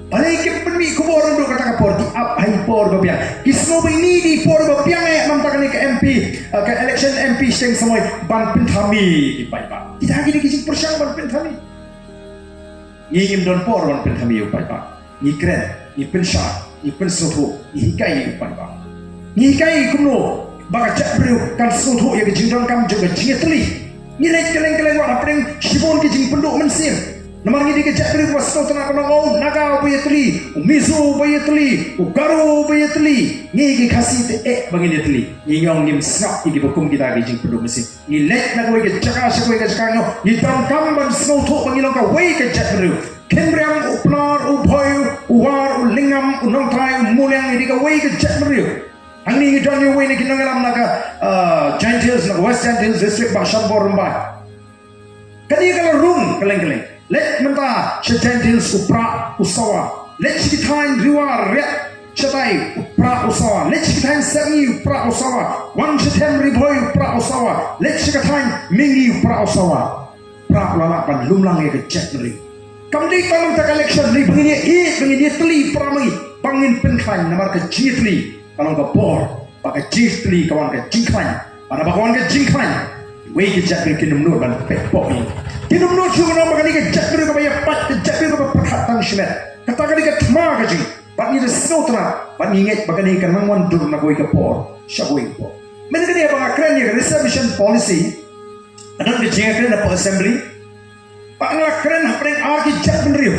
Balei ki pynmih khubor naduh kata ka por, ki ap ha i por ba biang. Ki sngew ba ine i dei i por ba biang eh, namar kane ka M P, eh, ka election M P shiteng samoi ban pynthame ïa ki paidbah. Kita ki dei ki jingpyrshang ban pynthame. Ngi ngim don por ban pynthame ïa u paidbah. Ngi kren, ngi pynshai, ngi pynsngewthuh, ngi hikai ïa u paidbah. Ngi hikai kumno ba ka jaitbynriew kan sngewthuh ïa ka jingdonkam jong ka jingïatylli. Ngi leit kylleng kylleng wat hapdeng shibun ki jingpynduh mynsiem. Namar ngi dei ka jaitbynriew ba sngewtynnat ban ong, oh, u Naga uba ïatylli, u Mizo uba ïatylli, u Garo uba ïatylli. Ngi ki Khasi te eh ba ngin ïatylli. Ngi ong ngim sngap ïa kiba kum kita ki jingpynduh mynsiem. Ngi leit na kawei ka jaka sha kawei ka jaka, ngi ong ngi donkam ban sngewthuh ba ngi long kawei ka jaitbynriew. Khynriam, u Pnar, u Bhoi, u War, u Lyngngam, u Nongtrai, u Muliang, ngi dei kawei ka jaitbynriew. Hangne ngi don ïa uwei na ki nongïalam na ka, uh, Jaintia Hills, na ka West Jaintia Hills District, Bah Shanbor Rymbai. Kane ka la rung kylleng kylleng. Leit mynta sha Jaintia Hills u Prah u Sawa. Leit sha ki thaiñ Riwar Riat shatai u Prah u Sawa. Leit sha ki thaiñ Sepngi u Prah u Sawa. Wan sha Them Ri Bhoi u Prah u Sawa. Leit sha ka thaiñ Mihngi u Prah u Sawa. Prah u la lah ban lum lang ïa ka jaitbynriew. Kam dei tang mynta ka election, dei ba ngin ïa ïeit, ba ngin ïatylli para ma ngi, ba ngin pynkhlaiñ, namar ka jingïatylli ka long ka bor, ba ka jingïatylli ka wan ka jingkhlaiñ. Bad haba ka wan ka jingkhlaiñ, kiwei ki jaitbynriew kin ym nud ban peit pop ïa ngi. Kin ym nud shuh ban ong ba kane ka jaitbynriew kaba ïapait, ka jaitbynriew kaba pyrkhat tang shimet. Kata ka dei ka thma ka jong ngi. Bad ngi da sngewtynnat, bad ngi ngeit ba kane kan nang wan dur na kawei ka por sha kawei ka por. Mynta kane haba nga kren ïa ka reservation policy, ka don ka jingkren hapoh Assembly. Ba nga la kren hapdeng ar ki jaitbynriew,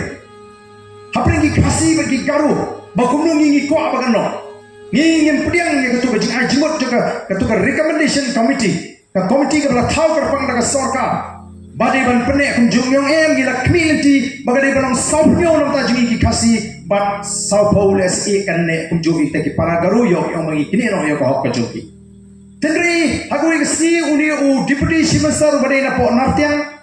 hapdeng ki Khasi bad ki Garo, ba kumno ngi, ngi kwah ba kan long. Ngi ngim pdiang ïa kato ka jingai jingmut jong ka, kato ka recommendation committee, ka committee kaba la thaw kyrpang da ka sorkar, ba dei ban pynneh kumjuh. Ngi ong em, ngi la khmih lynti ba ka dei ban long sawphew na bynta jong ngi ki Khasi bad sawphew lehse kan neh kumjuh ïa kita ki para Garo, ïoh ïa ong ma ngi kine noh ïa ka hok ka jong ki. Hynrei ha kawei ka sngi une u Deputy Chief Minister uba dei napoh Nartiang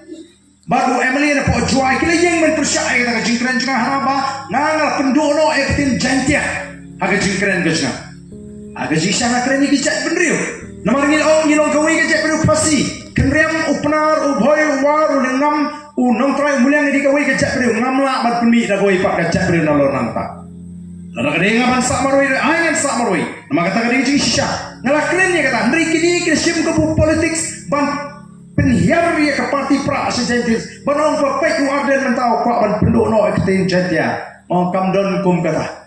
bad u M L A napoh Jowai ki la ïeng ban pyrshah ïa kata ka jingkren jong nga, haba nga, nga la pynduh noh ïa ka ktien Jaintia ha ka jingkren ka jong nga. Ha ka jingshisha nga kren ïa ki jaitbynriew, namar ngi la ong ngi long kawei ka jaitbynriew Khasi. Khynriam, u Pnar, u Bhoi, u War, u Lyngngam, u Nongtrai, u Muliang, ngi dei kawei ka jaitbynriew. Ngam lah ban pynmih da kawei pat ka jaitbynriew nalor nangta. Lada ka dei nga ban sah marwei, ai ngan sah marwei. Namar kata ka dei ka jingshisha. Nga la kren ïa kata, hynrei kine ki shim kabu politics ban pynhiar ïa ka party Prah sha Jaintia Hills, ban ong ba peit u Ardent mynta u kwah ban pynduh noh ïa ka ktien Jaintia. Ong kam don kum kata.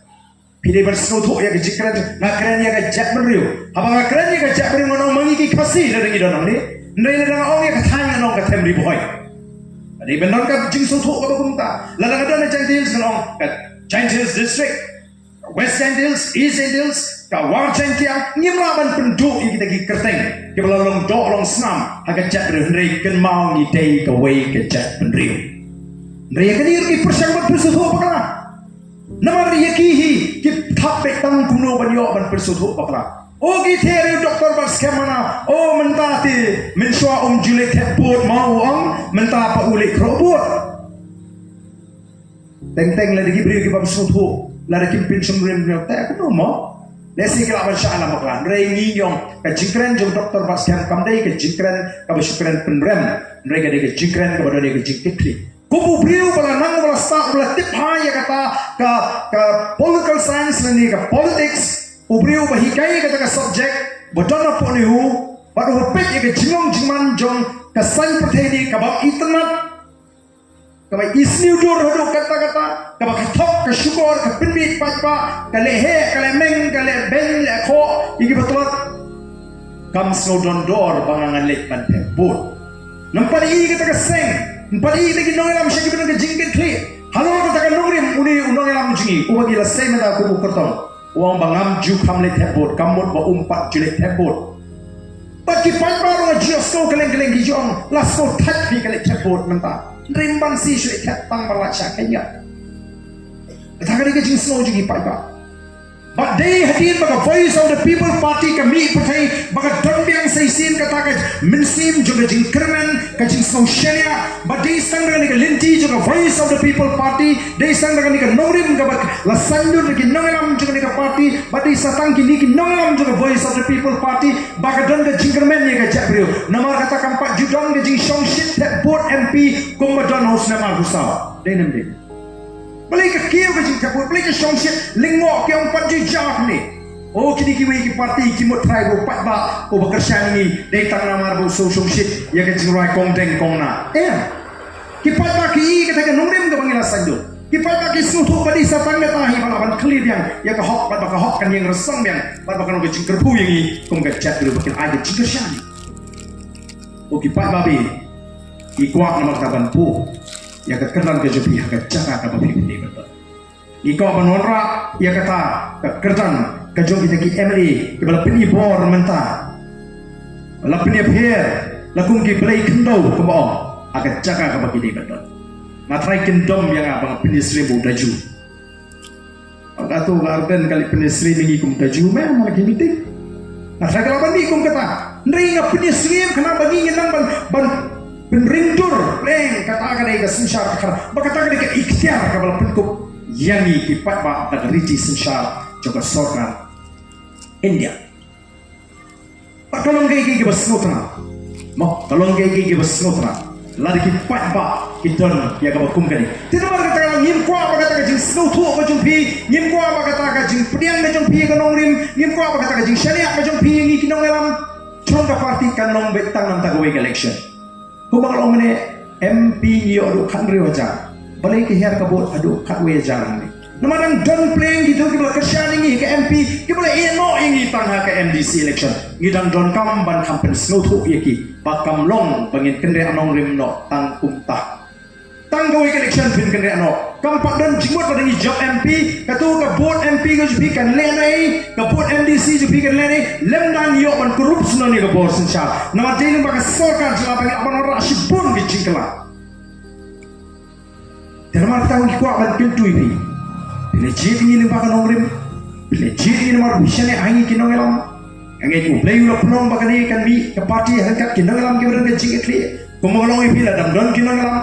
Phi dei ban sngewthuh ïa ka jingkren, nga kren ïa ka jaitbynriew. Haba nga kren ïa ka jaitbynriew ngan ong ma ngi ki Khasi lada ngi don hangne. Hynrei lada nga ong ïa ka thaiñ ngan ong ka Them Ri Bhoi. Dei ban don ka jingsngewthuh kaba kumta. Lada nga don ha Jaintia Hills ngan ong ka Jaintia Hills District, West Jaintia Hills, East Jaintia Hills, ka War Jaintia, ngim lah ban pynduh ïa kita ki kyrteng kiba la long doh long snam ha ka jaitbynriew, hynrei kynmaw ngi dei kawei ka jaitbynriew. Hynrei ïa kane ruh ki pyrshang ban pynsngewthuh bakla. Namar ïa ki hi ki thap beit tang kumno ban ïoh ban pynsngewthuh bakla. O ki theh riew doktor bad skhem mana, o mynta te mynshuwa um ju leit thep vote ma u ong, mynta pat u leit khroh vote. Teng teng lada ki briew ki bym sngewthuh, lada kim pynshong rim rim te kumno mo. Lehse ki lah ban shah ïalam bakla. Hynrei ngi ong ka jingkren jong doktor bad skhem kam dei ka jingkren kaba shu kren pynrem. Hynrei ka dei ka jingkren kaba don ïa ka jingkitkhlieh. Kum u briew ba la nang, ba la sah, ba la tip ha ïa kata ka, ka political science lane ka politics, u briew ba hikai ïa kata ka subject, ba don hapoh NEHU, bad u peit ïa ka jinglong jingman jong ka saiñ pyrthei ne kaba itynnad, kaba isynei dur haduh katta katta, kaba ka thok, ka shukor, ka pynmih paidbah, ka leh heh, ka leh meng, ka leh beiñ, leh khoh ïa kiba tlot. Kam sngew don dor ba nga ngan leit ban thep vote. Ngam pat ïohi kata ka seng, ngam pat ïohi kata ki nongïalam sha kiba don ka jingkitkhlieh. Halor kata ka nongrim, une u nongïalam jong ngi uba ngi la sei mynta kum u kyrtong, u ong ba ngam ju kham leit thep vote, kam mut ba um pat ju leit thep vote. Bad ki paidbah ruh nga ju ïohsngew kylleng kylleng ki ju ong, la sngewthait phi ka leit thep vote mynta. Hynrei ym ban shu leit thep tang ban lait shah kheiñ ïa. Kata ka dei ka jingsngew jong ki paidbah. Bad dei hadien ba ka Voice of the People Party ka mih pyrthei, ba ka don biang sa shisien kata ka mynsiem jong ka jingkyrmen, ka jingsngew shaniah, bad dei tang da kane ka lynti jong ka Voice of the People Party, dei tang da kane ka nongrim kaba la saiñdur da ki nongïalam jong kane ka party, bad dei sa tang kine ki nongïalam jong ka Voice of the People Party, ba ka don ka jingkyrmen ïa ka jaitbynriew. Namar kata kam pat ju don ka jingshongshit thep vote M P kumba don ha u snem arphew saw. Dei ne ym dei? Balei ka kiew ka jingthep vote, balei ka shongshit lyngngoh, ki ong pat ju jia ne. O kine kiwei ki party ki mut trai ba u paidbah uba kyrshan ïa ngi, dei tang namar ba u sngew shongshit ïa ka jingrwai kongdeng kongna. Em. Ki paidbah ki ïohi kata ka nongrim kaba ngi la saiñdur. Ki paidbah ki sngewthuh ba dei sa tang kata hi ba lah ban khlieh biang ïa ka hok, bad ba ka hok kan ïeng rasong biang, bad ba kan long ka jingkyrkhu ïa ngi kum ka jaitbynriew, ba kin ai ka jingkyrshan. O ki paidbah, ki kwah namar kata ban buh ïa ka kyrdan ka jong phi ha ka jaka kaba phi phi ka. Ngi kwah ban wanrah ïa kata ka kyrdan ka jong kita ki M L A kiba la pyni bor mynta, la pyni pher, la kum ki blei khyndew kumba ong, ha ka jaka kaba ki dei ban don. Nga trai kyndom ïa nga ba nga pyni syriem u Daju. Nga tu nga arden kali pyni syriem ïa ngi kum Daju me, ma la ki meeting. Nga trai ka la ban mih kum kata. Hynrei nga pyni syriem khnang ba ngi ngin nang ban, ban pynring dur lem kata ka dei ka synshar ka khar, ba kata ka dei ka iktiar kaba la pynkup ïa ngi ki paidbah da ka riti synshar jong ka sorkar India. Bad ka long kaei kaei kaba sngewtynnat. Mo, ka long kaei kaei kaba sngewtynnat lada ki paidbah ki don ïa kaba kum kane. Te namar kata ka ngim kwah ba kata ka jingsngewthuh ka jong phi, ngim kwah ba kata ka jingpdiang ka jong phi ïa ka nongrim, ngim kwah ba kata ka jingshaniah ka jong phi ïa ngi ki nongïalam jong ka party kan long beit tang na kata kawei ka election. Kumba nga la ong mynne, M P ngi ïoh haduh khathynriew hajar. Balei ka hiar ka vote haduh khatwei hajar hangne? Namar dang don pleng kito kiba la kyrshan ïa ngi ha ka M P, kiba la ïehnoh ïa ngi tang ha ka M D C election. Ngi dang donkam ban kham pynsngewthuh ïa ki ba kam long ba ngin kynriah nongrim noh tang kumta. Tang kawei ka election phin kynriah noh. Kam pat don jingmut lada ngi jop M P, kato ka vote M P ka jong phi kan leh ei, ka vote M D C jong phi kan leh ei, lymda ngi ïoh ban kurup sngewbha ïa ka bor synshar. Namar dei lyngba ka sorkar jylla ba ngi lah ban wanrah shibun ki jingkylla. Te namar kata ngi kwah ban kyntu ïa phi. Phi la jied ïa ngi lyngba ka nongrim. Phi la jied ïa ngi namar phi shaniah ha ngi ki nongïalam. Nga ngeit U Blei u la pynlong ba kane kan mih ka party ha ryngkat ki nongïalam kiba don ka jingkitkhlieh. Kumba nga la ong ïa phi, la dang don ki nongïalam.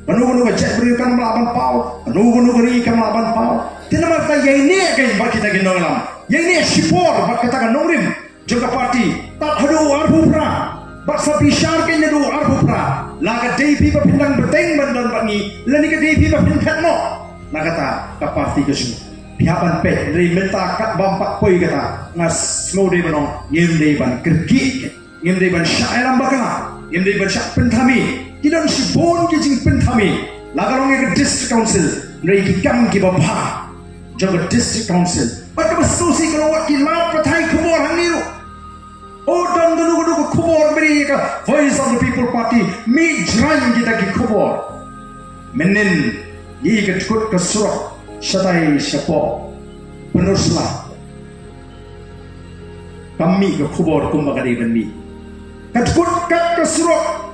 Kano kano ka jaitbynriew kam lah ban paw, kano kano ka ri kam lah ban paw. Te namar kata ïaineh kein bad kita ki nongïalam, ïaineh shipor bad kata ka nongrim jong ka party. Tad haduh arphew phra, bad sa bishar kein naduh arphew phra. La ka dei phi ba phin dang bteng ban don bad ngi, lane ka dei phi ba phin phet noh na kata ka party ka jong ngi? Phi hap ban peit. Hynrei mynta katba ym pat poi kata, nga sngew dei ban ong, ngim dei ban kyrkieh. Ngim dei ban shah ïalam bakla, ngim dei ban shah pynthame. Ki don shibun ki jingpynthame, la ka long ïa ka District Council, hynrei ki kam kiba bha jong ka District Council. Bad kaba sngewsih ka long wat ki lad pathai khubor hangne ruh. O, don kano kano ka khubor, mih ïa ka Voice of the People Party, mih jrang kita ki khubor. Mynnin ngi ka dkut ka surok shatai shapoh Pynursla. Kam mih ka khubor kumba ka dei ban mih. Ka dkut kat ka surok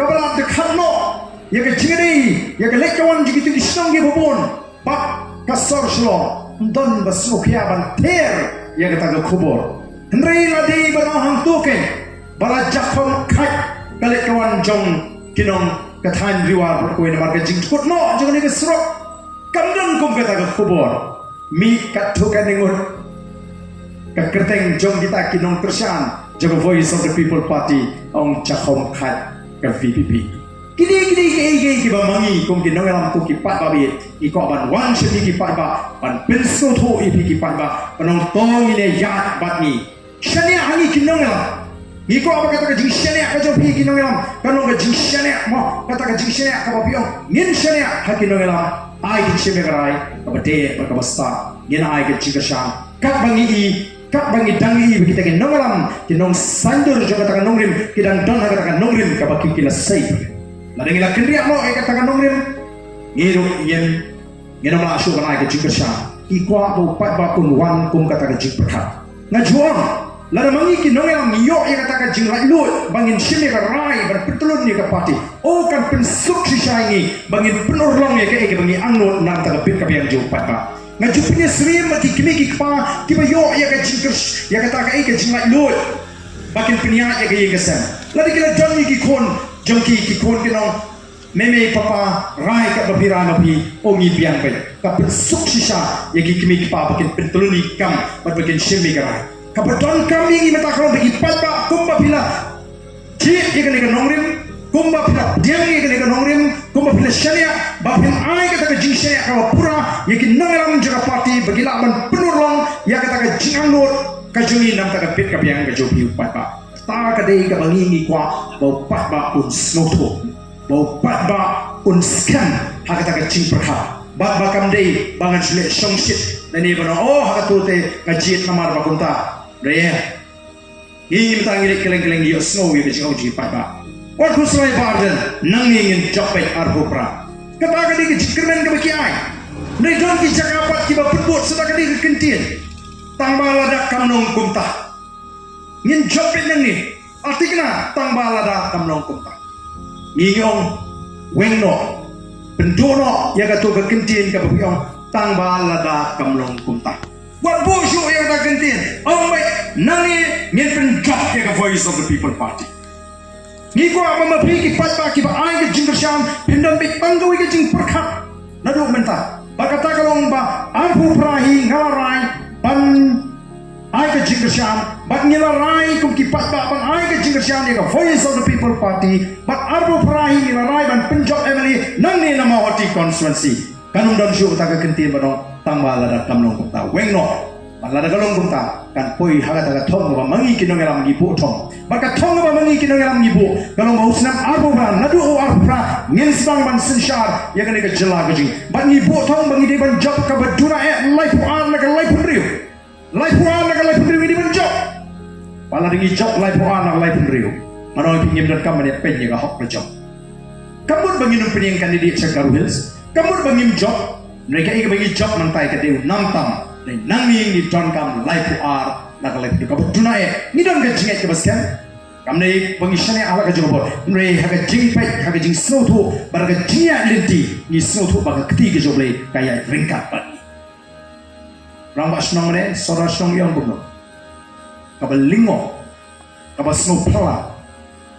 kaba la dkhat noh ïa ka jingïadei ïa ka leit ka wan jong kito ki shnong kiba bun bad ka sor Shillong. Ym don ba sngewkhia ban ther ïa kata ka khubor. Hynrei la dei ban ong hangto keiñ ba la jakhong khait ka leit ka wan jong ki nong ka thaiñ Ri War bad kawei namar ka jingdkut noh jong kane ka surok. Kam don kum kata ka khubor. Mih katto katne ngut ka kyrteng jong kita ki nongkyrshan jong ka Voice of the People Party, ong jakhong khait ka V P P. Kine kine kiei kiei kiba ma ngi kum ki nongïalam, kum ki paidbah ba ïeit, ngi kwah ban wan sha phi ki paidbah ban pynsngewthuh ïa phi ki paidbah ban ong to ngin ïaid bad ngi. Shaniah ha ngi ki nongïalam. Ngi kwah ba kata ka jingshaniah ka jong phi ki nongïalam kan long ka jingshaniah, mo, kata ka jingshaniah kaba phi ong ngin shaniah ha ki nongïalam. Ai kin shim ïa ka rai kaba dei bad kaba stad. Ngin ai ka jingkyrshan katba ngi i, katba ngi dang i ba kita ki nongïalam, ki nongsaiñdur jong kata ka nongrim ki dang don ha kata ka nongrim kaba ki, ki la sei. Lada ngi la kynriah noh ïa kata ka nongrim, ngi ruh ngin, ngin ym lah shuh ban ai ka jingkyrshan. Ngi kwah ba u paidbah un wan kum kata ka jingpyrkhat. Nga ju ong, lada ma ngi ki nongïalam ngi ïoh ïa kata ka jinglaitluid ba ngin shim ïa ka rai ban pyntlun ïa ka party, o kan pynsuk shisha ïa ngi ba ngin pynurlong ïa kaei kaba ngi angnud na ka bynta ka bit ka biang jong u paidbah. Nga ju pynïasyriem bad ki kmie ki kpa kiba ïoh ïa ka jingkyrsh-, ïa kata kaei ka jinglaitluid ba kin pynïaid ïa ka ïing ka sem. Lada ki la don ïa ki khun jong ki, ki khun ki ong, mei mei papa, rai katba phi rai ma phi, o ngi biang beit. Ka pynsuk shisha ïa ki kmie ki kpa ba kin pyntlun ïa ki kam bad ba kin shim ïa ka rai. Kaba donkam ïa ngi mynta ka long ba ki paidbah kumba phi la jied ïa kane ka nongrim, kumba phi la pdiang ïa kane ka nongrim, kumba phi la shaniah, ba phin ai kata ka jingshaniah kaba pura ïa ki nongïalam jong ka party ba ki lah ban pynurlong ïa kata ka jingangnud ka jong ngi na ka bynta ka bit ka biang ka jong phi u paidbah. Kata ka dei kaba ngi ngi kwah ba u paidbah un sngewthuh, ba u paidbah un skhem ha kata ka jingpyrkhat. Bad ba kam dei ba ngan shu leh shongshit lane ban ong, oh, ha kato te nga jied namar ba kumta. Re, ngi mynta ngi leit kylleng kylleng, ïohsngew ïa ka jingong jong ki paidbah. Wat khuslai Bah Ardent, nangne ngin jop beit arphew phra. Kata ka dei ka jingkyrmen kaba ki ai. Hynrei don ki jaka pat kiba pynbud sa da ka dei ka kyntien, tangba lada kam long kumta. Ngin jop beit nangne. Artikna, tangba lada kam long kumta. Ngi ong, weng noh. Pynduh noh ïa kato ka kyntien kaba phi ong, tangba lada kam long kumta. Wat buh shuh ïa kata ka kyntien. Ong beit, nangne ngin pynjop ïa ka Voice of the People Party. Ngi kwah ba ma phi ki paidbah kiba ai ka jingkyrshan, phin don beit tang kawei ka jingpyrkhat naduh mynta. Bad kata ka long ba arphew phra hi nga la rai ban ai ka jingkyrshan, bad ngi la rai kum ki paidbah ban ai ka jingkyrshan ïa ka Voice of the People Party, bad arphew phra hi ngi la rai ban pynjop M L A nangne na Mawhati constituency. Kan ym don shuh kata ka kyntien ba ong, tangba lada kam long kumta. Weng noh. Bad lada ka long kumta, kan poi ha kata ka thong ba ma ngi ki nongïalam ngi buh thong. Bad ka thong ba ma ngi ki nongïalam ngi buh, ka long ba u snem arphew phra, naduh u arphew phra, ngin sdang ban synshar ïa kane ka jylla ka jong ngi. Bad ngi buh thong ba ngi dei ban jop kaba duna eh laiphew ar na ka laiphew hynriew. Laiphew ar na ka laiphew hynriew ngi dei ban jop. Bad lada ngi jop laiphew ar na ka laiphew hynriew, ngan ong ïa phi, ngim donkam ban ïa peiñ ïa ka hok ka jong. Kam mut ba ngin ym pynïeng candidate sha Garo Hills. Kam mut ba ngim jop. Hynrei kaei kaba ngi jop mynta ka dei u nam tam. Hynrei nangne ngi donkam laiphew ar na ka laiphew hynriew kaba duna eh. Ngi don ka jingngeit kaba skhem. Kam dei ba ngi shaniah ha la ka jong ka bor. Hynrei ha ka jingpeit, ha ka jingsngewthuh bad ha ka jingïaid lynti, ngi sngewthuh ba ka kti ka jong U Blei ka ïaid ryngkat bad ngi. Rangbah shnong ne sordar shnong ïong kumno, kaba lyngngoh, kaba sngewphylla,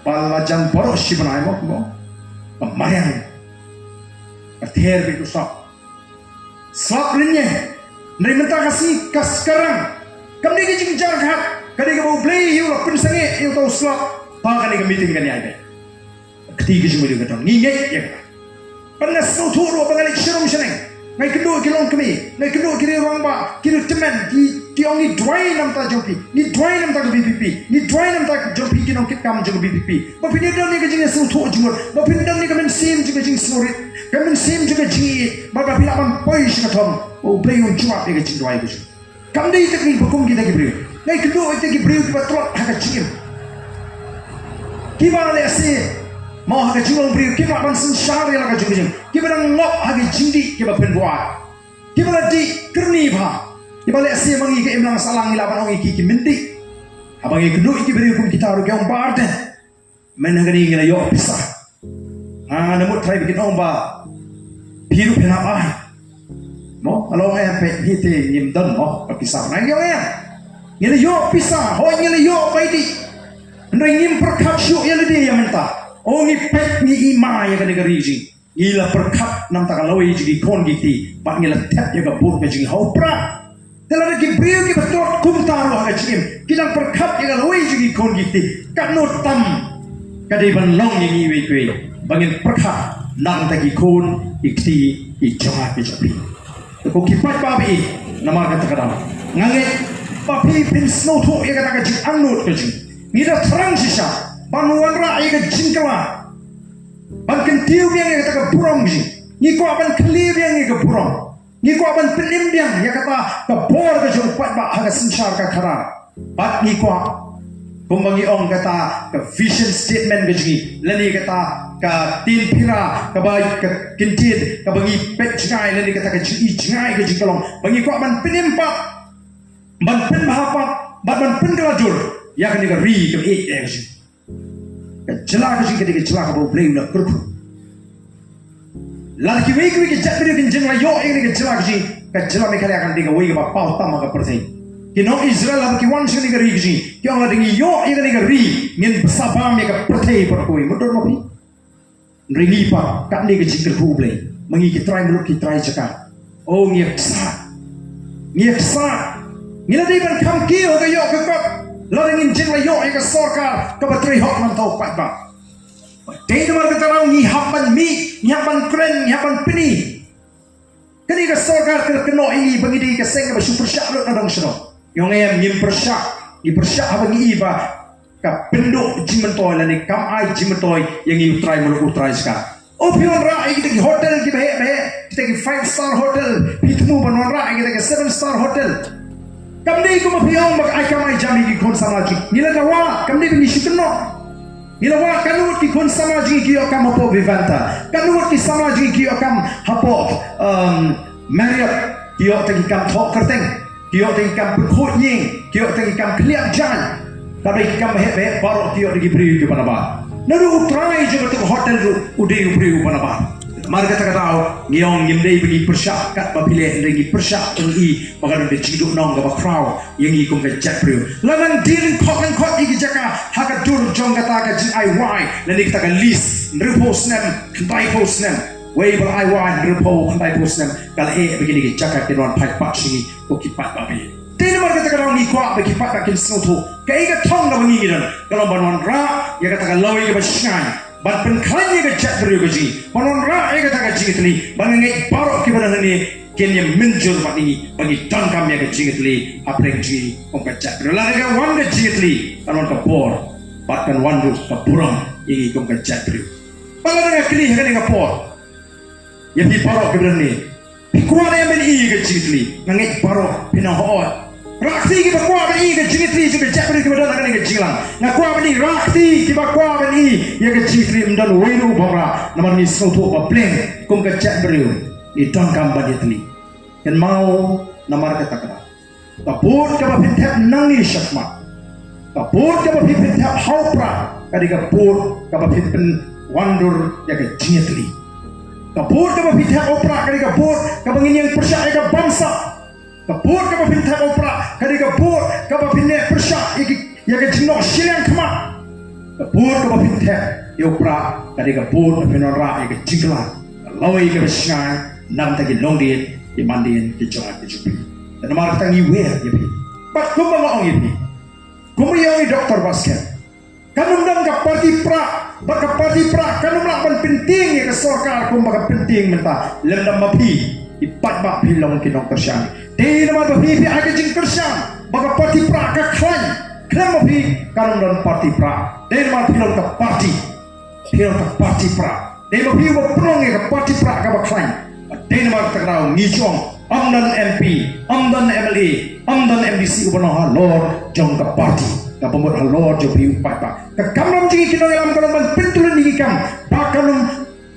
ba la jan baroh shi bnai mo kumno, ka mariang, ka ther beit u slap. Slap lyngngoh. Hynrei mynta ka sngi ka skarang, kam dei ka jingjia ka hat, ka dei kaba U Blei hi u la pynsangeh ïa uta u slap ba kane ka meeting kan ïaid beit. Kti ka jong u dei kata, ngi ngeit ïa kata. Bad nga sngewthuh ruh ba nga leit sharum shaneng, nga ïakynduh ki longkmie, nga ïakynduh ki riew rangbah, ki riew tymmen, ki, ki ong ngi duwai na ka bynta jong phi, ngi duwai na ka bynta ka V P P, ngi duwai na ka bynta jong phi ki nongkitkam jong ka V P P. Ba phin ïadon ïa ka jingsngewthuh jingmut, ba phin don ïa ka mynsiem jong ka jingsngewrit, ka mynsiem jong ka jingïeit, bad ba phin lah ban poi sha ka thong, ba U Blei un jubab ïa ka jingduwai ka jong Kam dei tang ngi ba kum kita ki briew. Nga ïakynduh ïa kita ki briew kiba tlot ha ka jingim, kiba lehse Mo ha ka jinglong briew kim lah ban synshar ïa la ka jong ka jong. Kiba dang ngop ha ka jingdih kiba pynbuaid. Kiba la dih kyrni bha. Kiba leh sia ma ngi ka imlang sahlang ngi lah ban ong ïa ki ki myndih. Haba ngi kynduh ïa ki briew kum kita ruh ki ong Bah Ardent. Mynta kane ngi la ïoh pisa. Nga na mut trai ba kin ong ba phi ruh phi nang ai. Mo, alo nga em peit ngi te ngim don mo ka pisa. Nga ngi ong em. Ngi la ïoh pisa, hoi ngi la ïoh bai dih. Hynrei ngim pyrkhat shuh ïa lade ïa mynta. O ngi peit ngi i ma ïa kane ka ri jing. Ngi la pyrkhat namar ka lawei jong ki khun ki kti. Bad ngi la thep ïa ka bud ka jing ha u prah. Te lada ki briew kiba trot kumta ruh ha ka jingim ki dang pyrkhat ïa ka lawei jong ki khun ki kti. Katno tam ka dei ban long ïa ngi iwei pa iwei ba ngin pyrkhat na ka bynta ki khun ki kti ki jong nga ki jong phi. Te ko ki paidbah ba ïeit, namar kata ka daw nga ngeit ba phi phin sngewthuh ïa kata ka jingangnud ka jong ngi. Ngi da thrang shisha ban wanrah ïa ka jingkylla, ban kyntiew biang ïa kata ka burom ka jong ngi. Ngi kwah ban khlieh biang ïa ka burom. Ngi kwah ban pynim biang ïa kata ka bor ka jong u paidbah ha ka synshar ka khadar. Bad ngi kwah, kumba ngi ong, kata ka vision statement ka jong ngi, lane kata ka ktien phira kaba ka ktien kaba ngi peit jngai, lane kata ka jingi jngai ka jong ka long ba ngi kwah ban pynim pat, ban pynbha pat, bad ban pynkylla dur ïa kane ka ri kaba ïeit ïa ka jong ngi. Ka jylla ka jong ngi ka dei ka jylla kaba U Blei u la kyrkhu. Lada kiwei kiwei ki jaitbynriew kin jngai ïa kane ka jylla ka jong ngi, ka jylla Meghalaya kan dei kawei kaba paw tam ha ka pyrthei. Ki nong Israel haba ki wan sha kane ka ri ka jong ngi, ki ong lada ngi ïoh ïa kane ka ri ngin bsa bam ïa ka pyrthei baroh kawei. Mutdur ma phi? Hynrei ngi pat, katne ka jingkyrkhu U Blei, ma ngi ki trai muluk ki trai jaka. O ngi ïa ksa. Ngi ïa ksa. Ngi la dei ban kham kiew ha ka ïoh ka kot lada ngin jngai ïa ka sorkar kaba trei hok namar u paidbah. Dei namar kata ruh ngi hap ban mih, ngi hap ban kren, ngi hap ban pyni. Kane ka sorkar ka kynnoh ïa ngi ba ngi dei ka seng kaba shu pyrshah lut na dong sha dong. Ngi ong em, ngim pyrshah, ngi pyrshah haba ngi i ba ka pynduh jingmyntoi lane kam ai jingmyntoi ïa ngi u trai muluk u trai jaka. O phi wanrah ïa kita ki hotel kiba heh ba heh, kita ki five star hotel, phi thmu ban wanrah ïa kita ki seven star hotel. Kam dei kumba phi ong ba ai kam ai jam ïa ki khun samla jong ngi. Ngi la da wad, kam dei ba ngi shu kynnoh. Ngi la wad, katno ngut ki khun samla jong ngi ki ïoh kam hapoh Vivanta. Katno ngut ki samla jong ngi ki ïoh kam hapoh, um, Marriott, ki ïoh tang ki kam thoh kyrteng, ki ïoh tang ki kam pynkhuid ïing, ki ïoh tang ki kam khlieh jaiñ. Ka dei ki kam ba heh ba heh baroh ki ïoh tang ki briew kiba nabar. Naduh u trai jong kata ka hotel ruh u dei u briew uba nabar. Namar kata ka daw ngi ong ngim dei ba ngi pyrshah katba phi leh, hynrei ngi pyrshah ba ngi i ba ka don ka jingduhnong kaba khraw ïa ngi kum ka jaitbynriew. La nang dien lyngkot lyngkot ïa ki jaka ha ka dur jong kata ka jingai wai lane kata ka lease, hynriewphew snem, khyndaiphew snem. Wei ba la ai wai hynriewphew khyndaiphew snem ka la eh ba kine ki jaka kin wan phai pat sha ngi ko ki paidbah ba ïeit. Te namar kata ka daw ngi kwah ba ki paidbah kin sngewthuh kaei ka thong kaba ngi ngi don, ka long ban wanrah ïa kata ka lawei kaba shngaiñ, ban pynkhlaiñ ïa ka jaitbynriew ka jong ngi, ban wanrah ïa kata ka jingïatylli, ban ngeit baroh kiba don hangne kin ïa mynjur bad ngi ba ngi donkam ïa ka jingïatylli hapdeng jong ngi kum ka jaitbynriew. Lada ka wan ka jingïatylli kan wan ka bor bad kan wan ruh ka burom ïa ngi kum ka jaitbynriew. Bad lada nga kylli ha kane ka por ïa phi baroh kiba don hangne, phi kwah ne em ban i ïa ka jingïatylli? Nga ngeit baroh phin ong hooid. Rah kti kiba kwah ban i ïa ka jingïatylli jong ka jaitbynriew kiba don ha kane ka jingïalang. Nga kwah ban i, rah kti kiba kwah ban i ïa ka jingïatylli. Ym don uwei ruh uba rah namar ngi sngewthuh ba pleng kum ka jaitbynriew ngi donkam ban ïatylli. Kynmaw namar kata ka daw ka vote kaba phin thep nangne shakhmat, ka vote kaba phi phin thep ha u prah ka dei ka vote kaba phin pynwandur ïa ka jingïatylli. Ka vote kaba phi thep ha u prah ka dei ka vote kaba ngin ïeng pyrshah ïa ka bamsap. Ka vote kaba phin thep ha u prah ka dei ka vote kaba phin ïeng pyrshah ïa ki, ïa ka jingnoh shiliang khmat. Ka vote kaba phin thep ïa u prah ka dei ka vote ba phin wanrah ïa ka jingkylla, ka lawei kaba shngaiñ na ka bynta ki longdien ki mandien ki jong nga ki jong phi. Te namar kata ngi wer ïa phi. Bad kumba nga ong ïa phi, kumba ïa ong i Doktor Baskem, kan ym don ka party prah, bad ka party prah kan ym lah ban pyntieng ïa ka sorkar kumba ka pyntieng mynta. Lymda ma phi ki paidbah phi long ki nongkyrshan. Te namar ba phi phi ai ka jingkyrshan ba ka party prah ka khlaiñ, khlem ma phi kan ym don party prah. Te namar phi long ka party, phi long ka party prah. Dei ma phi uba pynlong ïa ka party prah kaba khlaiñ. Dei namar kata ka daw ngi jong, ym don M P, ym don M L A, ym don M D C uba long halor jong ka party, kaba mut halor jong phi u paidbah. Ka kamram jong ngi ki nongïalam ka long ban pyntylli ïa ki kam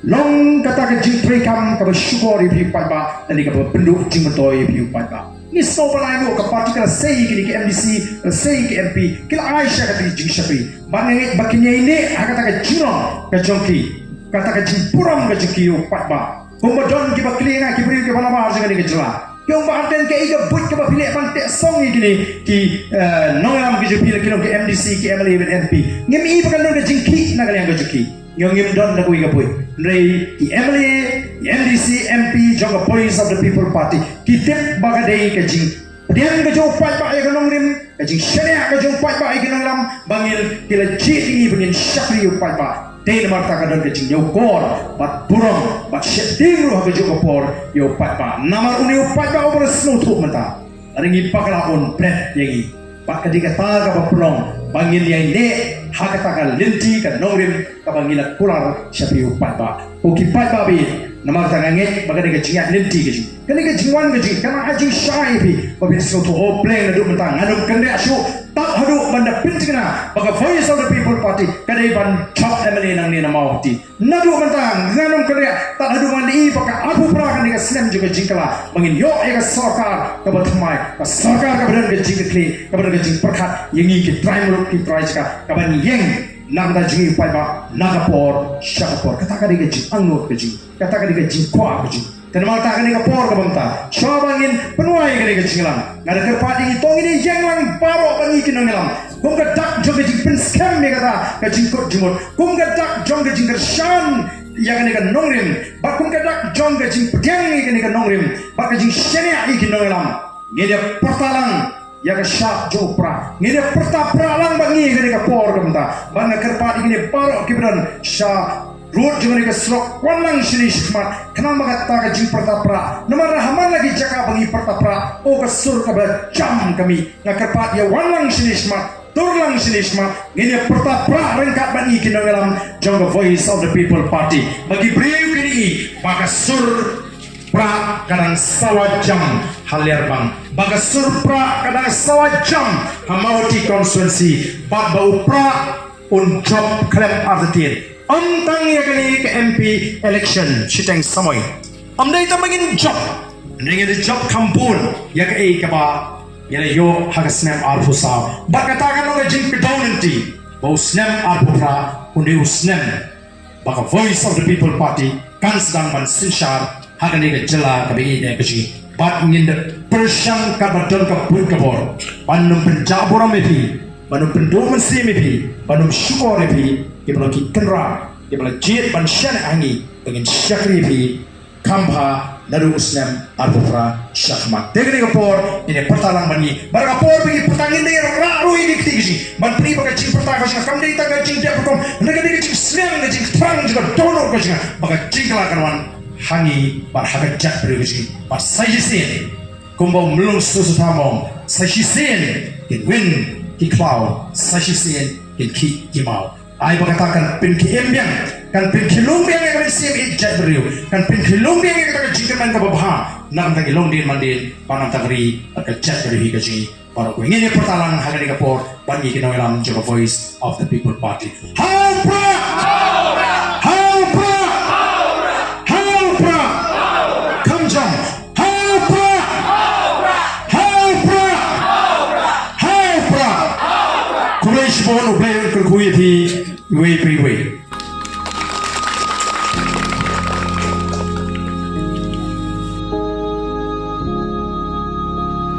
Long kata ka jingtrei kam kaba shukor ïa phi u paidbah, lane kaba pynduh jingmyntoi ïa phi u paidbah. Ngi sngew ba lai nguh ka party ka la sei ïa kine ki M D C, la sei ïa ki M P, ki la ai sha kata ka jingshakri. Bad nga ngeit ba kin ïai neh ha kata ka jinglong ka jong ki, kata ka jingburom ka jong ki ïa u paidbah. Kumba don kiba kylli ïa nga ki briew kiba nabar jong kane ka jylla. Ki ong Bah Ardent, kaei ka buit kaba phi leh ban teh song ïa kine ki, eh, nongïalam ki jong phi, la ki long ki M D C, ki M L A bad M P. Ngim i ba kan don ka jingkhih na ka liang ka jong ki. Ngi ong ngim don da kawei ka buit. Hynrei ki M L A, ki M D C, M P jong ka Voice of the People Party ki tip ba ka dei ka jingpdiang ka jong u paidbah ïa ka nongrim, ka jingshaniah ka jong u paidbah ïa ki nongïalam, ba ngin, ki la jied ïa ngi ba ngin shakri ïa u paidbah. Te namar kata ka don ka jingïakor bad burom bad sheptieng ruh ha kajuh ka por ïa u paidbah. Namar une u paidbah uba la sngewthuh mynta. Lada ngi bakla un bret ïa ngi. Bad ka dei kata kaba pynlong ba ngin ïai neh ha kata ka lynti ka nongrim kaba ngi la kular sha phi u paidbah. Ko ki paidbah ba ïeit, namar kata nga ngeit ba ka dei ka jingïaid lynti ka jong ngi. Kane ka jingwan ka jong ngi ka nang ai jingshai ïa phi ba phin sngewthuh, oh pleng, naduh mynta ngan ym kynriah shuh tad haduh ban da pynthikna ba ka Voice of the People Party ka dei ban jop M L A nangne na Mawhati. Naduh mynta ngan ym kynriah tad haduh ban da i ba ka arphew phra ka dei ka snem jong ka jingkylla ba ngin ïoh ïa ka sorkar kaba thymmai, ka sorkar kaba don ka jingkitkhlieh, kaba don ka jingpyrkhat ïa ngi ki trai muluk ki trai jaka, kaban ïeng na ka bynta jong ngi u paidbah na ka por sha ka por. Kata ka dei ka jingangnud ka jong ngi. Kata ka dei ka jingkwah ka jong ngi. Te namar kata kane ka por kaba mynta, shuwa ba ngin pynwai kane ka jingïalang, nga da kyrpad ïa ngi to ngin ïeng lang baroh bad ngi ki nongïalam. Kum ka dak jong ka jingpynskhem ïa kata ka jingkut jingmut, kum ka dak jong ka jingkyrshan ïa kane ka nongrim, bad kum ka dak jong ka jingpdiang ïa kane ka nongrim bad ka jingshaniah ïa ki nongïalam, ngin ïa pyrta lang ïa ka shad jong u Prah. Ngin ïa pyrta Prah lang bad ngi ha kane ka por kaba mynta. Bad nga kyrpad ïa kine baroh kiba don sha rud jong kane ka surok, wan lang shane shakhmat khnang ba kata ka jingpyrta Prah. Namar ha man la ki jaka ba ngi pyrta Prah, oh ka sur kaba jam ka mih. Nga kyrpad ïa wan lang shane shakhmat, tur lang shane shakhmat, ngin ïa pyrta Prah ryngkat bad ngi ki nongïalam jong ka Voice of the People Party. Ba ki briew kin i ba ka sur Prah ka dang sawa jam ha Lairbang, ba ka sur Prah ka dang sawa jam ha Mawhati constituency, bad ba u Prah un jop khlem artatien. Ym tang ïa kane ka M P election shiteng samoi. Ym dei tang ba ngin jop, hynrei ngin da jop kham bun ïa kaei kaba ngi la ïoh ha ka snem arphew saw. Bad kata ka long ka jingkdew lynti ba u snem arphew phra un dei u snem ba ka Voice of the People Party kan sdang ban synshar ha kane ka jylla kaba ïeit ka jong ngi. Bad ngin da pyrshang katba don ka buit ka bor ban ym pynjah burom ïa phi, ban ym pynduh mynsiem ïa phi, ban ym shukor ïa phi, kiba long ki kynrad kiba la jied ban shaniah ha ngi, ba ngin shakri ïa phi kham bha naduh u snem arphew phra shakhmat. Te kane ka por ngin ïa pyrta lang bad ngi. Bad ka por ba ngi pyrta ngin da ïa rah ruh ïa ki kti ka jong ngi ban pyni ba ka jingpyrta ka jong nga kam dei tang ka jingdep rukom, hynrei ka dei ka jingsneng, ka jingthrang jong ka dohnud ka jong nga ba ka jingkylla kan wan ha ngi bad ha ka jaitbynriew ka jong ngi. Bad sa shisien, kumba u Myllung Sutha Sutha um ong, sa shisien kin win ki khlaw, sa shisien kin khih ki maw. Ai ba kata kan pynkhie im biang, kan pynkhie lung biang ïa ka mynsiem ïeit jaitbynriew, kan pynkhie lung biang ïa kata ka jingkyrmen kaba bha na ka bynta ki longdien mandien, bad na ka bynta ka ri bad ka jaitbynriew hi ka jong ngi baroh kawei. Ngin ïa pyrta lang ha kane ka por bad ngi ki nongïalam jong ka Voice of the People Party. Ha u Prah! Ha u Prah! Ha u Prah! Kham jam! Ha u Prah! Ha u Prah! Ha u Prah! Khublei shibun, U Blei un kyrkhu ïa phi iwei pa iwei.